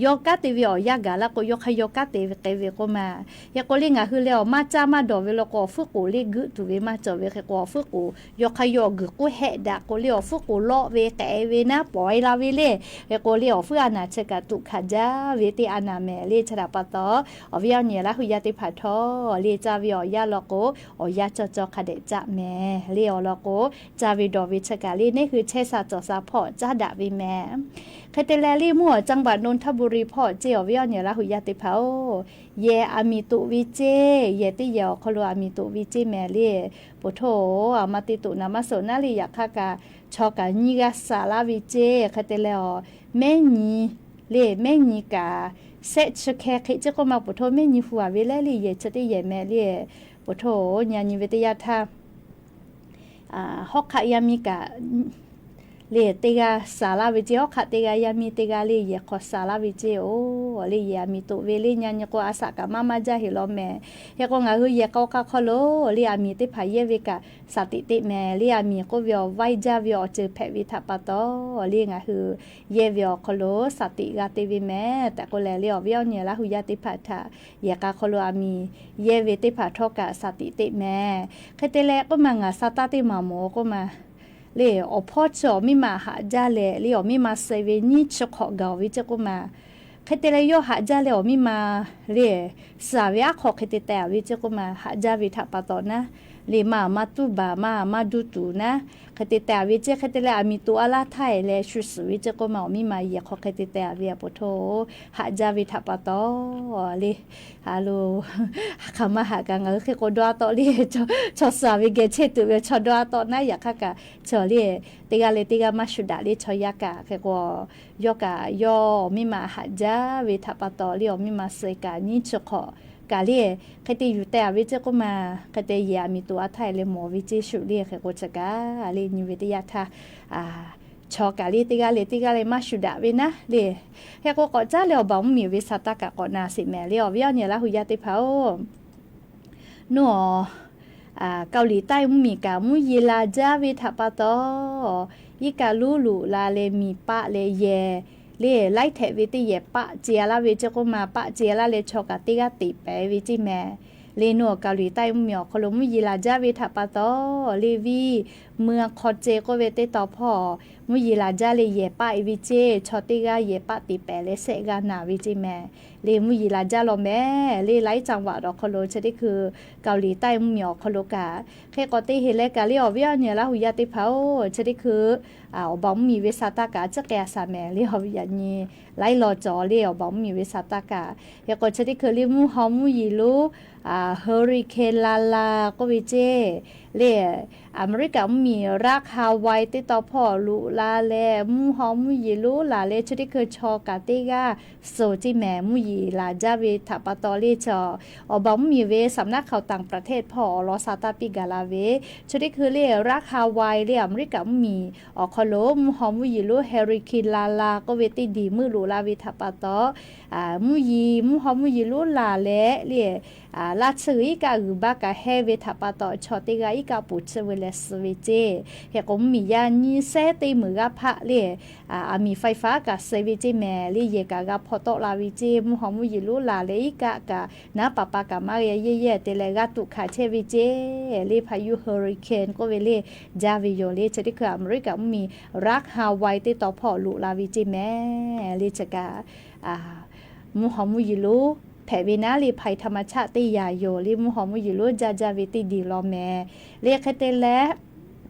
yawˇ kanˉ te ve awˬ yanˇ gaˬ laˇ k'o yawˇ hk'aˇ yawˇ kanˉ te ve k'ai ve k'oˆ ma. Hk'e k'o le ngaˬ hui lehˬ awˬ maˇ caˇ maˇ dawˬ ve law k'o awˬ fuiˉ k'oˍ le geuˆ tuˬ ve maˇ cawˬ ve hk'e k'o awˬ fuiˉ k'oˍ yawˇ hk'aˇ yawˇ awˬ guiˬ k'oˆ hehˆ daꞈ k'o le awˬ fuiˉ k'oˍ lawˆ ve k'ai ve naˉ pawˍ e la ve le. Hk'e k'o le awˬ fuiˉ a naˍ chi kaꞈ tuꞈ hkanˍ jaˇ ve teˇ a naˍ mehˍ le. Chi htaꞈ pa taw, awˬ viˉ awˬ nyi laˇ hui yaˇ teˇ hpaˍ htawˇ le caˇ ve awˬ yanˇ law k'o, awˬ yanˇ caw caw hk'a dehꞈ caˇ mehˍ le. Awˬ lawn k'o, caˇ ve dawˬ ve chi kaꞈ le neˇ hui chehˇ sha cawˬ sha hpawˇ caˉ daꞈ ve mehˍ. Hk'e te leh le mvuhˇ awˬ จังหวัดนนทบุรี hpawˇ ceˇ awˬ viˉ awˬ nyi laˇ hui yaˇ teˇ hpaˍ-oˬ, yehˬ aˬ miˍ toꞈ ve ceˇ. Yehˬ teˇ yehˬ awˬ hk'aw lo aˬ miˍ toꞈ ve ceˇ mehˍ le. Poˬ htoˇ aˬ ma te toꞈ naˍ maˇ suhˍ naˉ le yaꞈ hk'aˇ kaꞈ chaw kaꞈ nyiˇ g'aˇ shaˍ laˇ ve ceˇ. Hk'e te leh a mehˉ nyi le mehˉ nyi kaꞈ shehˆ chi hkeh hk'e ceˇ k'oˆ ma. Poˬ htoˇ mehˉ nyi hu a ve lehˉ le yehˬ chi teˇ yehˬ mehˍ le. Poˬ htoˇ nyi nyi ve teˇ yanˇ htaˇ hawˉ hk'aˆ yaˇ miˇ kaꞈ le teˇ g'aˇ shaˍ laˇ ve ceˇ. Hawˉ hk'aˆ teˇ g'aˇ yaˇ miˇ teˇ g'aˇ le yehˬ hk'aw shaˍ laˇ ve ceˇ-oˬ. Le yehˬ aˬ miˍ toꞈ ve le nyi nyi k'o a shaꞈ kaꞈ maˇ maˇ jaˇ heˍ law mehˍ. Hk'e k'o ngaˬ hui yehˬ k'a k'a hk'aw lo le aˬ miˍ teˇ hpaˍ yehˇ ve kaꞈ shaˍ tiꞈ teꞈ mehˍ le. Aˬ miˍ k'oˆ ve awˬ vaiˇ jaˇ ve awˬ ceuˬ hpehꞈ ve htaꞈ pa taw le ngaˬ hui yehˇ ve awˬ hk'aw lo shaˍ tiꞈ g'a te ve mehˍ tehꞈ k'oˆ leh le awˬ viˉ awˬ nyi laˇ hui yaˇ teˇ hpaˍ htaꞈ yehˬ k'a hk'aw lo aˬ miˍ yehˇ ve teˇ hpaˍ htawˇ kaꞈ shaˍ tiꞈ teꞈ mehˍ. Hk'e te leh k'oˆ ma ngaˬ sha taˇ teˇ maˍ mawˬ k'oˆ ma le awˬ hpawˇ chi awˬ miˇ ma haꞈ jaˇ leh le awˬ miˇ ma suh ve nyiˇ chi hk'awꞈ gaˬ-oˬ ve ceˇ k'oˆ ma. Hk'e te leh yawˇ haꞈ jaˇ leh awˬ miˇ ma le suh ve aˉ hk'aw hk'e te teh a ve ceˇ k'oˆ ma. Haꞈ jaˇ ve htaꞈ pa taw naˉ le maˇ maˇ tuˇ baˬ maˇ maˇ duˇ tuˬ naˉ hk'e te teh a ve ceˇ. Hk'e te leh aˬ miˍ toꞈ a laˇ htaˇ e leh shu suhˍ ve ceˇ k'oˆ ma awˬ miˇ ma yehˬ hk'aw hk'e te teh a ve a poˬ htoˇ haꞈ jaˇ ve htaꞈ pa taw le a lo hk'aˬ ma haꞈ kaꞈ ngaˬ hui hk'e k'o dawˇ a tawˆ le chaw suhˍ ve geh chehˇ tuˬ ve chaw dawˇ a tawˆ naˉ. Yaꞈ hk'aˇ kaꞈ chaw le teˇ g'aˇ leh teˇ g'aˇ maˇ shu daꞈ le chaw yaˇ kaꞈ hk'e k'o yawˇ kaꞈ yawˇ awˬ miˇ ma haꞈ jaˇ ve htaꞈ pa taw le awˬ miˇ ma suh kaꞈ nyiˇ chi hk'awꞈ kaꞈ le hk'e te yuˬ teh a ve ceˇ k'oˆ ma. Hk'e te yehˬ aˬ miˍ toꞈ a htaˇ e leh mawˬ ve ceˇ shu le hk'e k'o chi kaꞈ le nyi ve teˇ yanˇ htaˇ chaw kaꞈ le teˇ g'aˇ leh teˇ g'aˇ leh maˇ shu daꞈ ve naˉ le. Hk'e k'o k'awꞈ caˉ leh awˬ baˬ mvuhˇmiˬ ve sha taˇ kaꞈ k'awꞈ na sheˍ mehˍ le awˬ viˉ awˬ nyi laˇ hui yaˇ teˇ hpaˍ-oˬ. Nuˇ awˬ Kaoˍliˍtaˆ mvuhˇmiˬ kaꞈ mvuhˇ yeˬ la jaˇ ve htaꞈ pa taw, iˉ kaˆ luˉ luꞈ la leh miˬ paˆ leh yehˬ le laiˉ htehꞈ ve teˇ yehˬ paˆ ce a laˇ ve ceˇ k'oˆ ma. Paˆ ce a laˇ leh chaw kaꞈ teˇ g'aˇ teꞈ pehˍ ve ceˇ mehˍ le. Nuˇ awˬ Kaoˍliˍtaˆ mvuhˇmiˬ awˬ hk'aw lo mvuhˇ yeˬ la jaˇ ve htaꞈ pa taw, le viˇ mui a hk'aw ce k'oˆ ve teˇ taw hpawˇ mvuhˇ yeˬ la jaˇ leh yehˬ paˆ e ve ceˇ. Chaw teˇ g'aˇ yehˬ paˆ teꞈ pehˍ leh shehˆ g'aˇ na ve ceˇ mehˍ le. Mvuhˇ yeˬ la jaˇ law mehˍ le. Laiˉ caˇ vaꞈ awˬ hk'aw lo chi teˇ hkui Kaoˍliˍtaˆ mvuhˇmiˬ awˬ hk'aw lo kaꞈ hk'e k'awꞈ te heˍ leh kaꞈ le awˬ viˉ awˬ nyi laˇ hui yaˇ teˇ hpaˍ-oˬ, chi teˇ hkui awˬ baˬ mvuhˇmiˬ ve sha taˇ kaꞈ a ciˉ k'ai a shaˍ mehˍ le. Awˬ viˉ yaꞈ nyi laiˉ law cawˬ le awˬ baˬ mvuhˇmiˬ ve sha taˇ kaꞈ. Hk'e k'o chi teˇ hkui le mvuhˇ haw mvuhˇ yeˬ lo hurricane Lala k'oˆ ve ceˇ Le, Aˍmeˍriˆkaꞈ mvuhˇmiˬ Raˆ Haˍwaˍi teˇ taw hpawˇ loꞈ la leh, mvuhˇ haw mvuhˇ yeˬ lonˉ laˬ leh, chi teˇ hkui chaw kaꞈ teˇ g'aˇ suh ceˇ mehˍ. Mvuhˇ yeˬ laˬ jaˇ ve htaꞈ pa taw le, chaw awˬ baˬ mvuhˇmiˬ ve สำนักข่าวต่างประเทศ hpawˇ awˬ lawn sa taˇ piˇ gaˬ la ve, chi teˇ hkui le Raˆ Haˍwaˍi le Aˍmeˍriˆkaꞈ mvuhˇmiˬ awˬ hk'aw lo mvuhˇ haw mvuhˇ yeˬ lonˉ hurricane Laila k'oˆ ve teˇ diˬ meuˆ loꞈ la ve htaꞈ pa taw, mvuhˇ yeˬ mvuhˇ haw mvuhˇ yeˬ lonˉ laˬ leh le, laˇ tsuhˇ g'uiˬ iˉ kaˆ g'uiˬ baˆ kaꞈ hehˇ ve htaꞈ pa taw, chaw teˇ g'aˇ iˉ kaˆ poˬ tsuhˇ ve leh suh ve ceˇ. Hk'e k'o, mvuhˇmiˬ yaˇ nyiˇ sehˉ teˇ meunˍ g'aˇ hpaˆ le, aˬ miˍ faiˍ faˍ kaꞈ suh ve ceˇ mehˍ. Le yehˬ kaꞈ g'a hpaw tawˆ la ve ceˇ. Mvuhˇ haw mvuhˇ yeˬ lonˉ laˬ leh iˉ kaˆ kaꞈ naˉ paˍ pa kaꞈ maˇ g'a yehˇ yehˇ te leh g'a tuꞈ hkanˍ chehˇ ve ceˇ. Le พายุ hurricane k'oˆ ve le jaˇ ve yoˬ. Le chi teˇ hkui Aˍmeˍriˆkaꞈ mvuhˇmiˬ Raˆ Haˍwaˍi teˇ taw hpawˇ loꞈ la ve ceˇ mehˍ. Le chi kaꞈ mvuhˇ haw mvuhˇ yeˬ lonˉ hpehꞈ ve naˉ le ภัยธรรมชาติ teˇ yanˇ yoˬ. Le mvuhˇ haw mvuhˇ yeˬ lonˉ jaˇ jaˇ ve teˇ diˬ law mehˍ. Le hk'e te leh,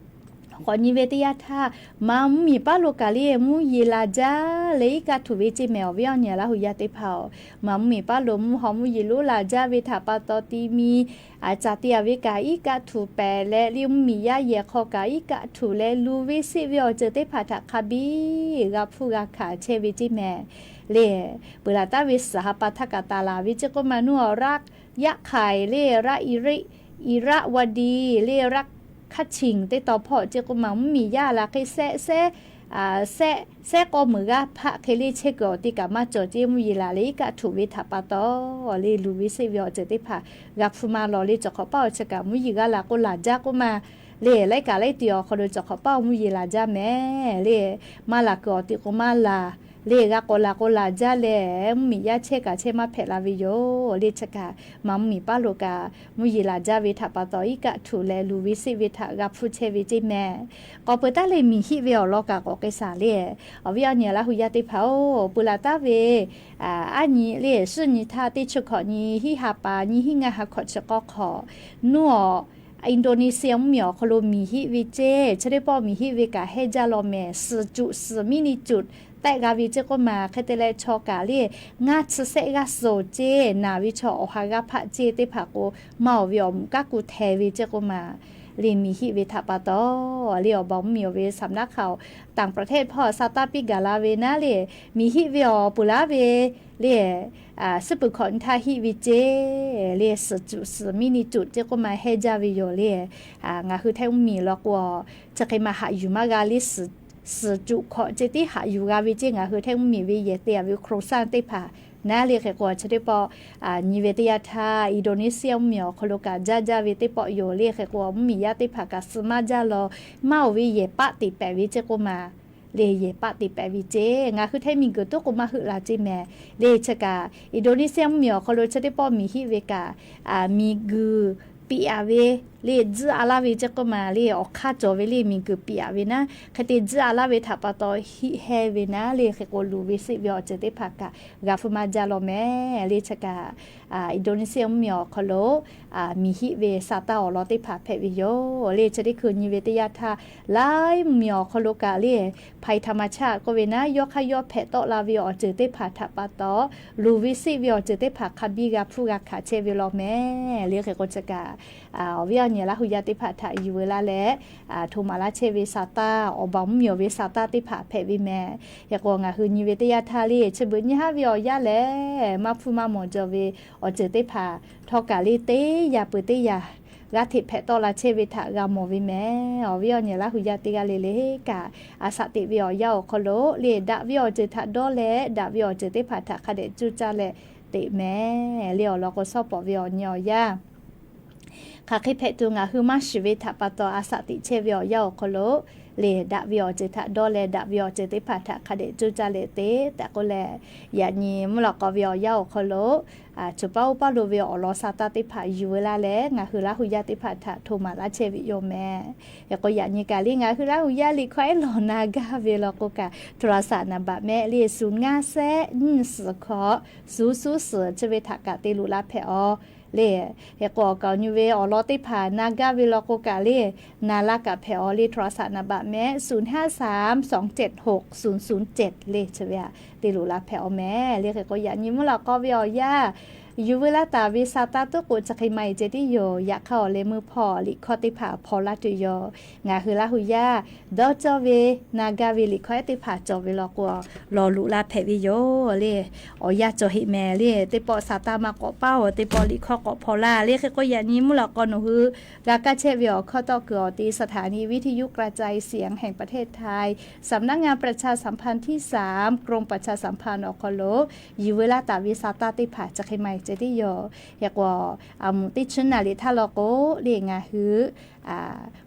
k'awꞈ nyi ve teˇ yanˇ htaˇ, maˍ mvuhˇmiˬ paˉ lo kaꞈ le mvuhˇ yeˬ laˬ jaˇ leh iˉ kaˆ htuꞈ ve ceˇ mehˍ. Awˬ viˉ awˬ nyi Laˇ hu yaˇ teˇ hpaˍ-oˬ, maˍ mvuhˇmiˬ paˉ lo mvuhˇ haw mvuhˇ yeˬ lonˉ laˬ jaˇ ve htaꞈ pa taw ti mi, aˬ caˍ te a ve kaꞈ iˉ kaˆ htuꞈ pehˍ leh, le mvuhˇmiˬ yaˇ yehˬ hk'aw kaꞈ iˉ kaˆ htuꞈ leh luˬ ve seˆ ve awˬ ceuˬ teˇ hpaˍ htaꞈ hk'a biˇ g'a hpuˇ g'a hkanˍ chehˇ ve ceˇ mehˍ. Le, peuˬ laˬ taˍ ve suhˍ ha pa htaˇ kaꞈ taˍ laˬ ve ceˇ k'oˆ ma nuˇ awˬ Raˆ yaˇ hk'aiˍ le Raˆ Iˉraˆ, Iˉraˆ wa di le Raˆ hkaˇ chinˍ teˇ taw hpawˇ ceˇ k'oˆ ma mvuhˇmiˬ yaˇ laˬ hk'e sehˆ sehˉ, sehˆ sehˉ k'awˇ meunˍ g'aˇ hpaˆ hk'e le chehˇ kuiˬ awˬ ti kaꞈ maˇ cawˬ ceˇ. Mvuhˇ yeˬ laˬ leh iˉ kaˆ htuꞈ ve htaꞈ pa taw le luˬ ve seˆ ve awˬ ceuˬ teˇ hpaˍ g'a hpuˇ maˇ law. Le cawˬ hk'awꞈ paˇ awˬ chi kaꞈ mvuhˇ yeˬ g'a laˬ k'o laˬ jaˇ k'oˆ ma, le laiˉ kaꞈ laiˉ ti awˬ hk'aw lo cawˬ hk'awꞈ paˇ mvuhˇ yeˬ laˬ jaˇ mehˍ. Le maˇ laˬ kuiˬ awˬ ti k'o maˇ laˬ, le g'a k'awꞈ laˬ k'o laˬ jaˇ leh mvuhˇmiˬ yaˇ chehˇ kaꞈ chehˇ maˇ hpehꞈ la ve yoˬ. Le chi kaꞈ maˍ mvuhˇmiˬ paˉ lo kaꞈ mvuhˇ yeˬ laˬ jaˇ ve htaꞈ pa taw iˉ kaˆ htuꞈ leh luˬ ve seˆ ve htaꞈ g'a hpuˇ chehˇ ve ceˇ mehˍ. K'awꞈ peuˬ taˉ le miˬ hiˆ ve awˬ lawn kaꞈ k'awꞈ k'ai shaˍ le, awˬ viˉ awˬ nyi Laˇ hu yaˇ teˇ hpaˍ-oˬ, peuˬ laˬ taˍ ve aˉ nyi le suhˉ nyi htaˇ teˇ chi hkawꞈ nyi hiˆ ha pa nyi hiˆ ngaˇ ha hkawꞈ chi k'awˇ hk'awꞈ, nuˇ awˬ Indonesia mvuhˇmiˬ awˬ hk'aw lo miˬ hiˆ ve ceˇ, chi teˇ pawˆ miˬ hiˆ ve kaꞈ hehnˇ jaˇ law mehˍ. Suhˍ cuꞈ suhˍ miˉ ni cuꞈ tehˆ g'a ve ceˇ k'oˆ ma. Hk'e te leh chaw kaꞈ le ngaˇ chi sehˆ g'aˇ suhˍ ceˇ, naˬ ve chaw awˬ ha g'aˇ hpaˆ ceˇ teˇ hpaˍ k'o, maˇ awˬ ve awˬ mvuhꞈ kaˉ ku hteh ve ceˇ k'oˆ ma. Le miˬ hiˆ ve htaꞈ pa taw le awˬ baˬ mvuhˇmiˬ ve สำนักข่าวต่างประเทศ hpawˇ sa taˇ piˇ gaˬ la ve naˉ le, miˬ hiˆ ve awˬ peuˬ laˉ ve le suhˉ peuˬ hkawꞈ nyi htaˇ hiˆ ve ceˇ. Le suhˍ cuꞈ suhˍ miˉ ni cuꞈ ceˇ k'oˆ ma hehnˇ jaˇ ve yoˬ le. Ngaˬ hui Htaiˇ mvuhˇmiˬ law k'o, chi hk'e ma haꞈ yuˬ maˇ g'a le, suhˍ cuꞈ hkawꞈ ceˇ tiˉ haꞈ yuˬ g'a ve ceˇ. Ngaˬ hui Htaiˇ mvuhˇmiˬ ve yehˬ te a ve โครงสร้าง teˇ hpaˍ naˉ le hk'e k'o, chi teˇ pawˆ nyi ve teˇ yanˇ htaˇ Indonesia mvuhˇmiˬ awˬ hk'aw lo kaꞈ jaˇ jaˇ ve teˇ pawˆ yoˬ le. Hk'e k'o mvuhˇmiˬ yaˇ teˇ hpaˍ kaꞈ suh maˇ jaˇ law, maˇ oˬ ve yehˬ paˆ teꞈ pehˍ ve ceˇ k'oˆ ma. Le yehˬ paˆ teꞈ pehˍ ve ceˇ. Ngaˬ hui Htaiˇ miˬguiˬ toˉ k'o maˇ heuˆ la ceˇ mehˍ. Le chi kaꞈ Indonesia mvuhˇmiˬ awˬ hk'aw lo chi teˇ pawˆ miˬ hiˆ ve kaꞈ, miˬguiˬ piꞈ a ve le tzuhˇ a laˇ ve ceˇ k'oˆ ma. Le awˬ hk'aˇ cawˬ ve le miˬguiˬ piꞈ a ve naˉ, hk'e te tzuhˇ a laˇ ve htaꞈ pa taw hiˆ hehnˇ ve naˉ le hk'e k'o luˬ ve seˆ ve awˬ ceuˬ teˇ hpaˍ kaꞈ g'a hpuˇ maˇ jaˇ law mehˍ. Le chi kaꞈ Indonesia mvuhˇmiˬ awˬ hk'aw lo miˬ hiˆ ve sa taˇ awˬ lawn teˇ hpaˍ hpehꞈ ve yoˬ le. Chi teˇ hkui nyi ve teˇ yanˇ htaˇ, laiˉ mvuhˇmiˬ awˬ hk'aw lo kaꞈ le ภัยธรรมชาติ k'oˆ ve naˉ, yawˇ hk'aˇ yawˇ hpehꞈ tawˆ la ve awˬ ceuˬ teˇ hpaˍ htaꞈ pa taw luˬ ve seˆ ve awˬ ceuˬ teˇ hpaˍ hk'a biˇ g'a hpuˇ g'a hkanˍ chehˇ ve law mehˍ. Le hk'e k'o chi kaꞈ awˬ viˉ awˬ nyi Laˇ hu yaˇ teˇ hpaˍ htaꞈ yuˬ ve laˇ leh, hto maˍ laˇ chehˇ ve sa taˇ, awˬ baˬ mvuhˇmiˬ ve sa taˇ teˇ hpaˍ hpehꞈ ve mehˍ. Hk'e k'o ngaˬ hui nyi ve teˇ yanˇ htaˇ le chi beuꞈ nyi haˉ ve awˬ yanˇ lehˬ, maˇ hpuˇ maˇ mawˬ jaw ve awˬ ceuˬ teˇ hpaˍ htawˇ kaꞈ le teˇ yaꞈ peuˬ teˇ yaꞈ g'aˇ hteꞈ hpehꞈ tawˆ la chehˇ ve htaꞈ g'a mawˬ ve mehˍ. Awˬ viˉ awˬ nyi Laˇ hu yaˇ teˇ g'aˇ le le kaꞈ, a shaꞈ teꞈ ve awˬ yanˇ awˬ hk'aw lo le daꞈ ve awˬ ceuˬ htaꞈ dawˇ leh daꞈ ve awˬ ceuˬ teˇ hpaˍ htaꞈ hk'a dehꞈ cuˇ caˇ leh teꞈ mehˍ. Le awˬ lawn k'o shawˉ pawˍ ve awˬ nyi awˬ yanˇ hk'aˬ hk'e hpehꞈ tuˬ ngaˬ hui maˇ shiˍ ve htaꞈ pa taw a shaꞈ teꞈ chehˇ ve awˬ yanˇ awˬ hk'aw lo le daꞈ ve awˬ ceuˬ htaꞈ dawˇ leh daꞈ ve awˬ ceuˬ teˇ hpaˍ htaꞈ hk'a dehꞈ cuˇ caˇ leh teꞈ tehꞈ k'oˆ leh, yaꞈ nyi mvuhˇ lawꞈ k'aw ve awˬ yanˇ awˬ hk'aw lo, coˬ paˇ oˇ paˇ lo ve awˬ lawn sa taˇ teˇ hpaˍ yuˬ ve laˇ leh ngaˬ hui Laˇ hu yaˇ teˇ hpaˍ htaꞈ hto maˍ laˇ chehˇ ve yoˬ mehˍ. Hk'e k'o yaꞈ nyi kaꞈ le ngaˬ hui Laˇ hu yaˇ liꞈ hkawˇ ehˉ lawˬ na gaˇ ve law k'o kaꞈ, โทรศัพท์ naˍ baꞈ mehˆ le suhˍ ngaˇ sehˆ nyiˇ suhˍ hkawꞈ suhˍ suhˍ suhˍ chi ve htaꞈ kaꞈ te loꞈ la hpehꞈ aw le. Hk'e k'o awˬ kaˍ awˬ nyi ve awˬ lawn teˇ hpaˍ na gaˇ ve law k'o kaꞈ le, na laˇ kaꞈ hpehꞈ aw le โทรศัพท์ naˍ baꞈ mehˆ suhˍ haˉ สาม สอง เจ็ด หก ศูนย์ ศูนย์ เจ็ด le chi ve htaꞈ te loꞈ la hpehꞈ aw mehˍ. Le hk'e k'o yaꞈ nyi mvuhˇ lawꞈ k'aw ve awˬ yanˇ Yuˬ veu laˇ taˍ ve sa taˇ tuˉ k'o chi hk'e maˇ heˆ ceh tiˉ yoˬ. Yaꞈ hk'aˇ awˬ leh meuˇ hpawˇ liꞈ hkawˇ teˇ hpaˍ hpaw laˇ tuˬ yoˬ. Ngaˬ hui Laˇ hu yaˇ dawˇ cawˇ ve na gaˇ ve liꞈ hkawˇ ehˉ teˇ hpaˍ cawˬ ve law k'o, lawˬ loꞈ la hpehꞈ ve yoˬ le. Awˬ yanˇ cawˬ heˆ mehˍ le. Teˇ pawˆ sa taˇ maˇ k'awꞈ paˇ-oˬ, teˇ pawˆ liꞈ hkawˇ k'awꞈ hpaw laˇ le. Hk'e k'o yaꞈ nyi mvuhˇ lawꞈ k'aw nawˬ hui g'a kaˇ chehˇ ve awˬ hkawˇ tawˆ kuiˬ awˬ ti สถานีวิทยุกระจายเสียงแห่งประเทศไทย สำนักงานประชาสัมพันธ์ที่สาม กรมประชาสัมพันธ์ awˬ hk'aw lo yuˬ veu laˇ taˍ ve sa taˇ teˇ hpaˍ chi hk'e maˇ heˆ ceh tiˉ yoˬ. Hk'e k'o, a moˍ teˇ chi naˍ liꞈ htaˇ law k'o le ngaˬ hui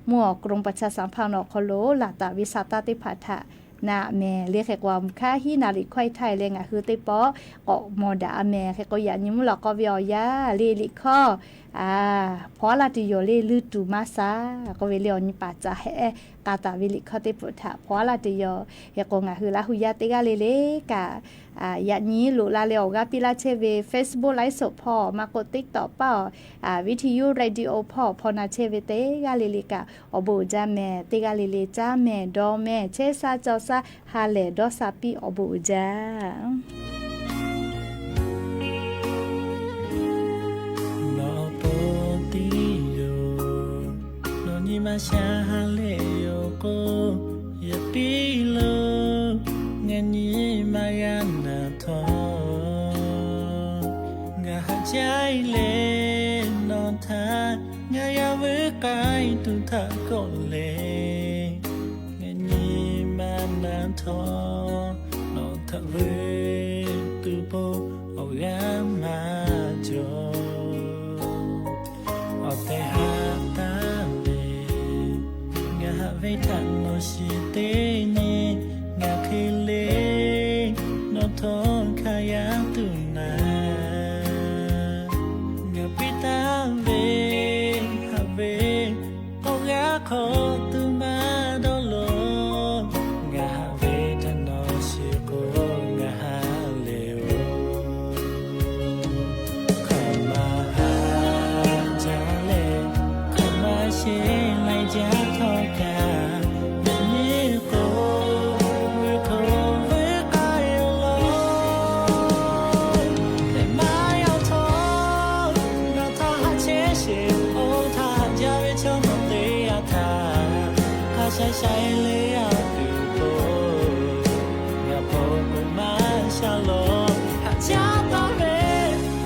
mvuhˇ awˬ กรมประชาสัมพันธ์ awˬ hk'aw lo laˬ taˍ ve sa taˇ teˇ hpaˍ htaꞈ naꞈ mehˍ le. Hk'e k'o a moˍ hk'aˇ hiˉ naˍ liꞈ hkawˇ htaˇ leh ngaˬ hui teˇ pawˆ k'awꞈ mawˬ daꞈ a mehˍ. Hk'e k'o yaꞈ nyi mvuhˇ lawꞈ k'aw ve awˬ yanˇ le liꞈ hkawˇ hpaw laˇ tuˬ yoˬ le. Luˇ tuˬ maˇ sa k'oˆ ve le awˬ nyi paˍ caˍ hehˆ k'a taˍ ve liꞈ hkawˇ teˇ pawˆ htaꞈ hpaw laˇ tuˬ yoˬ. Hk'e k'o ngaˬ hui Laˇ hu yaˇ teˇ g'aˇ le le kaꞈ yaꞈ nyi loꞈ la leh awˬ g'aˇ piˇ laˇ chehˇ ve Facebook ไลฟ์สด hpawˇ maˇ k'o TikTok paˇ awˬ วิทยุ radio hpawˇ hpaw na chehˇ ve teˇ g'aˇ le le kaꞈ awˬ bon uiˍ jaˇ mehˍ. Teˇ g'aˇ le le caˇ mehˍ dawˇ mehˍ chehˇ saˇ cawˬ saˇ ha lehˬ dawˇ saˇ piˇ awˬ bon uiˍ jaˇ. Nawˬ awˬ pon tiˉ yoˬ, nawˬ nyi ma sha ha lehˬ yoˬ k'o, yaꞈ piˇ lo ngaˬ nyi ma g'a naˬ htawˇ, ngaˬ haꞈ jaˇ leh nawˬ htaꞈ ngaˬ g'a vuiˬ k'ai tuˬ htaꞈ kawˆ leh, ngaˬ nyi ma naˬ htawˇ nawˬ htaꞈ vuiˬ tuˬ po awˬ g'aˇ maˇ cawˬ. Awˬ tehˬ haꞈ taˍ ve, ngaˬ haꞈ ve htaꞈ nawˬ shiˍ teˇ nyi, ngaˬ hk'e le nawˬ htawˇ hk'a yaˇ tuˬ naˍ, ngaˬ piˇ taˍ ve haꞈ ve awˬ g'aˇ hk'aw tuˬ maˇ dawˇ lo, ngaˬ haꞈ ve htaꞈ nawˬ shiˍ k'o ngaˬ ha lehˬ oˬ. Hk'aˬ ma haꞈ jaˇ leh, hk'aˬ ma sheˍ laiˬ jaˇ htawˇ kaꞈ, yaꞈ nyi k'o, vuiˬ hk'oˆ vuiˬ k'ai awˬ lawn lehˬ maˇ yaw htawˇ, nawˬ htaꞈ haꞈ chehˇ sheˍ, oˇ htaꞈ haꞈ jaˇ ve chaw nawˬ teˇ g'aˇ htaꞈ hk'a sha sha leh a tuˬ k'o, ngaˬ hpaw k'o maˇ sha lawˬ. Haꞈ jaˇ taˍ ve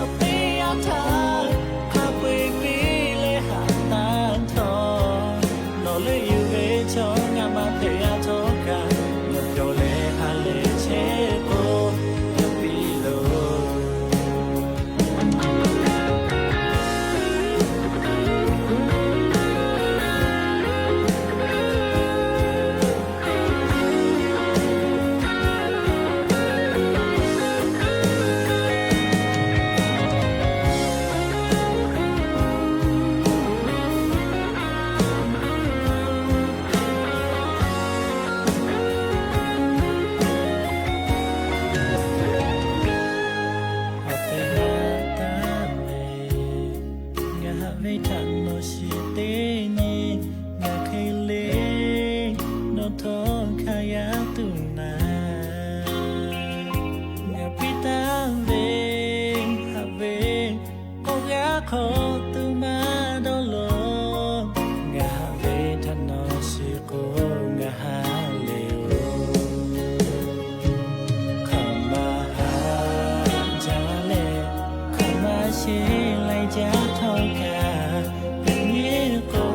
awˬ teˇ g'aˇ htaꞈ hk'a peu-eˬ piˇ leh haꞈ taˍ htawˇ, nawˬ leuˆ yuˬ ve chaw ngaˬ maˇ hpehꞈ g'a htawˇ kaꞈ, nawˬ pyawˬ leh ha lehˬ chehˇ k'o, yaꞈ piˇ loˬ. Awˬ tehˬ haꞈ taˍ ve, ngaˬ haꞈ ve htaꞈ nawˬ shiˍ teˇ nyi, ngaˬ hk'e le nawˬ htawˇ hk'a yaˇ tuˬ naˍ, ngaˬ piˇ taˍ ve haꞈ ve awˬ g'aˇ hk'aw tuˬ maˇ dawˇ lo, ngaˬ haꞈ ve htaꞈ nawˬ shiˍ k'o ngaˬ ha lehˬ oˬ. Hk'aˬ ma haꞈ jaˇ leh, hk'aˬ ma sheˍ laiˬ jaˇ htawˇ kaꞈ, yaꞈ nyi k'o,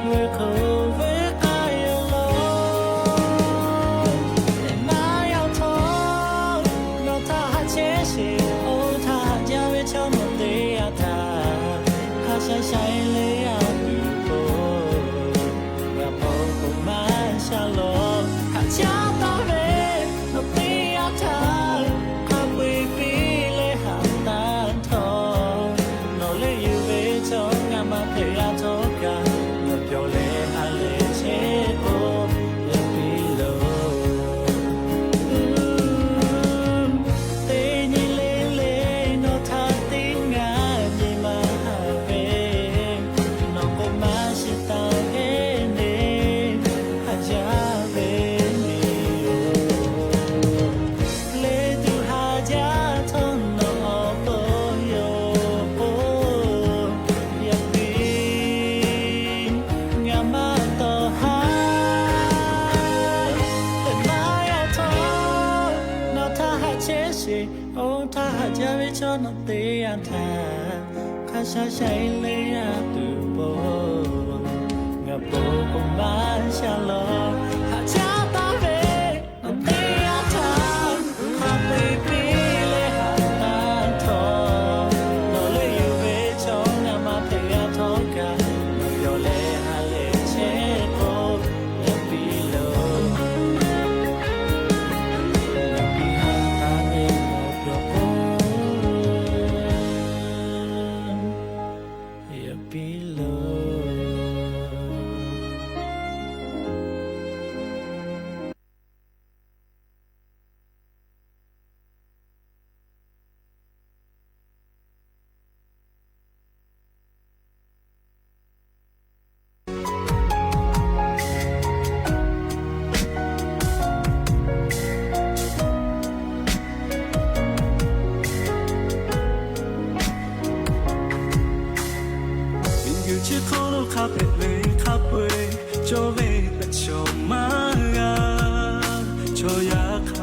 vuiˬ hk'oˆ vuiˬ k'ai awˬ lawn lehˬ maˇ yaw htawˇ, nawˬ htaꞈ haꞈ chehˇ sheˍ, oˇ htaꞈ haꞈ jaˇ ve chaw nawˬ teˇ g'aˇ htaꞈ teˇ yanˇ htaˇ, hk'a sha sha e le a tuˬ po, ngaˬ po k'o maˇ sha law, haꞈ caˉ taˍ ve, teˇ yanˇ htaˇ, hk'a peu piˇ leh haꞈ taˇ htawˇ, nawˬ leh yuˬ ve chaw ngaˬ maˇ hpehꞈ g'a htawˇ kaꞈ, nawˬ yawˬ leh ha lehˬ chehˇ k'o, yaꞈ piˇ loˬ. Yaꞈ piˇ haꞈ taˇ ve awˬ pawˬ k'o, yaꞈ piˇ loˬ. Miˬguiˬ chi hk'oˆ lo hk'a hpehꞈ ve hk'a peu-eˬ cawˇ ve hpehꞈ shawˍ maˇ g'a. Chaw yaˇ hk'a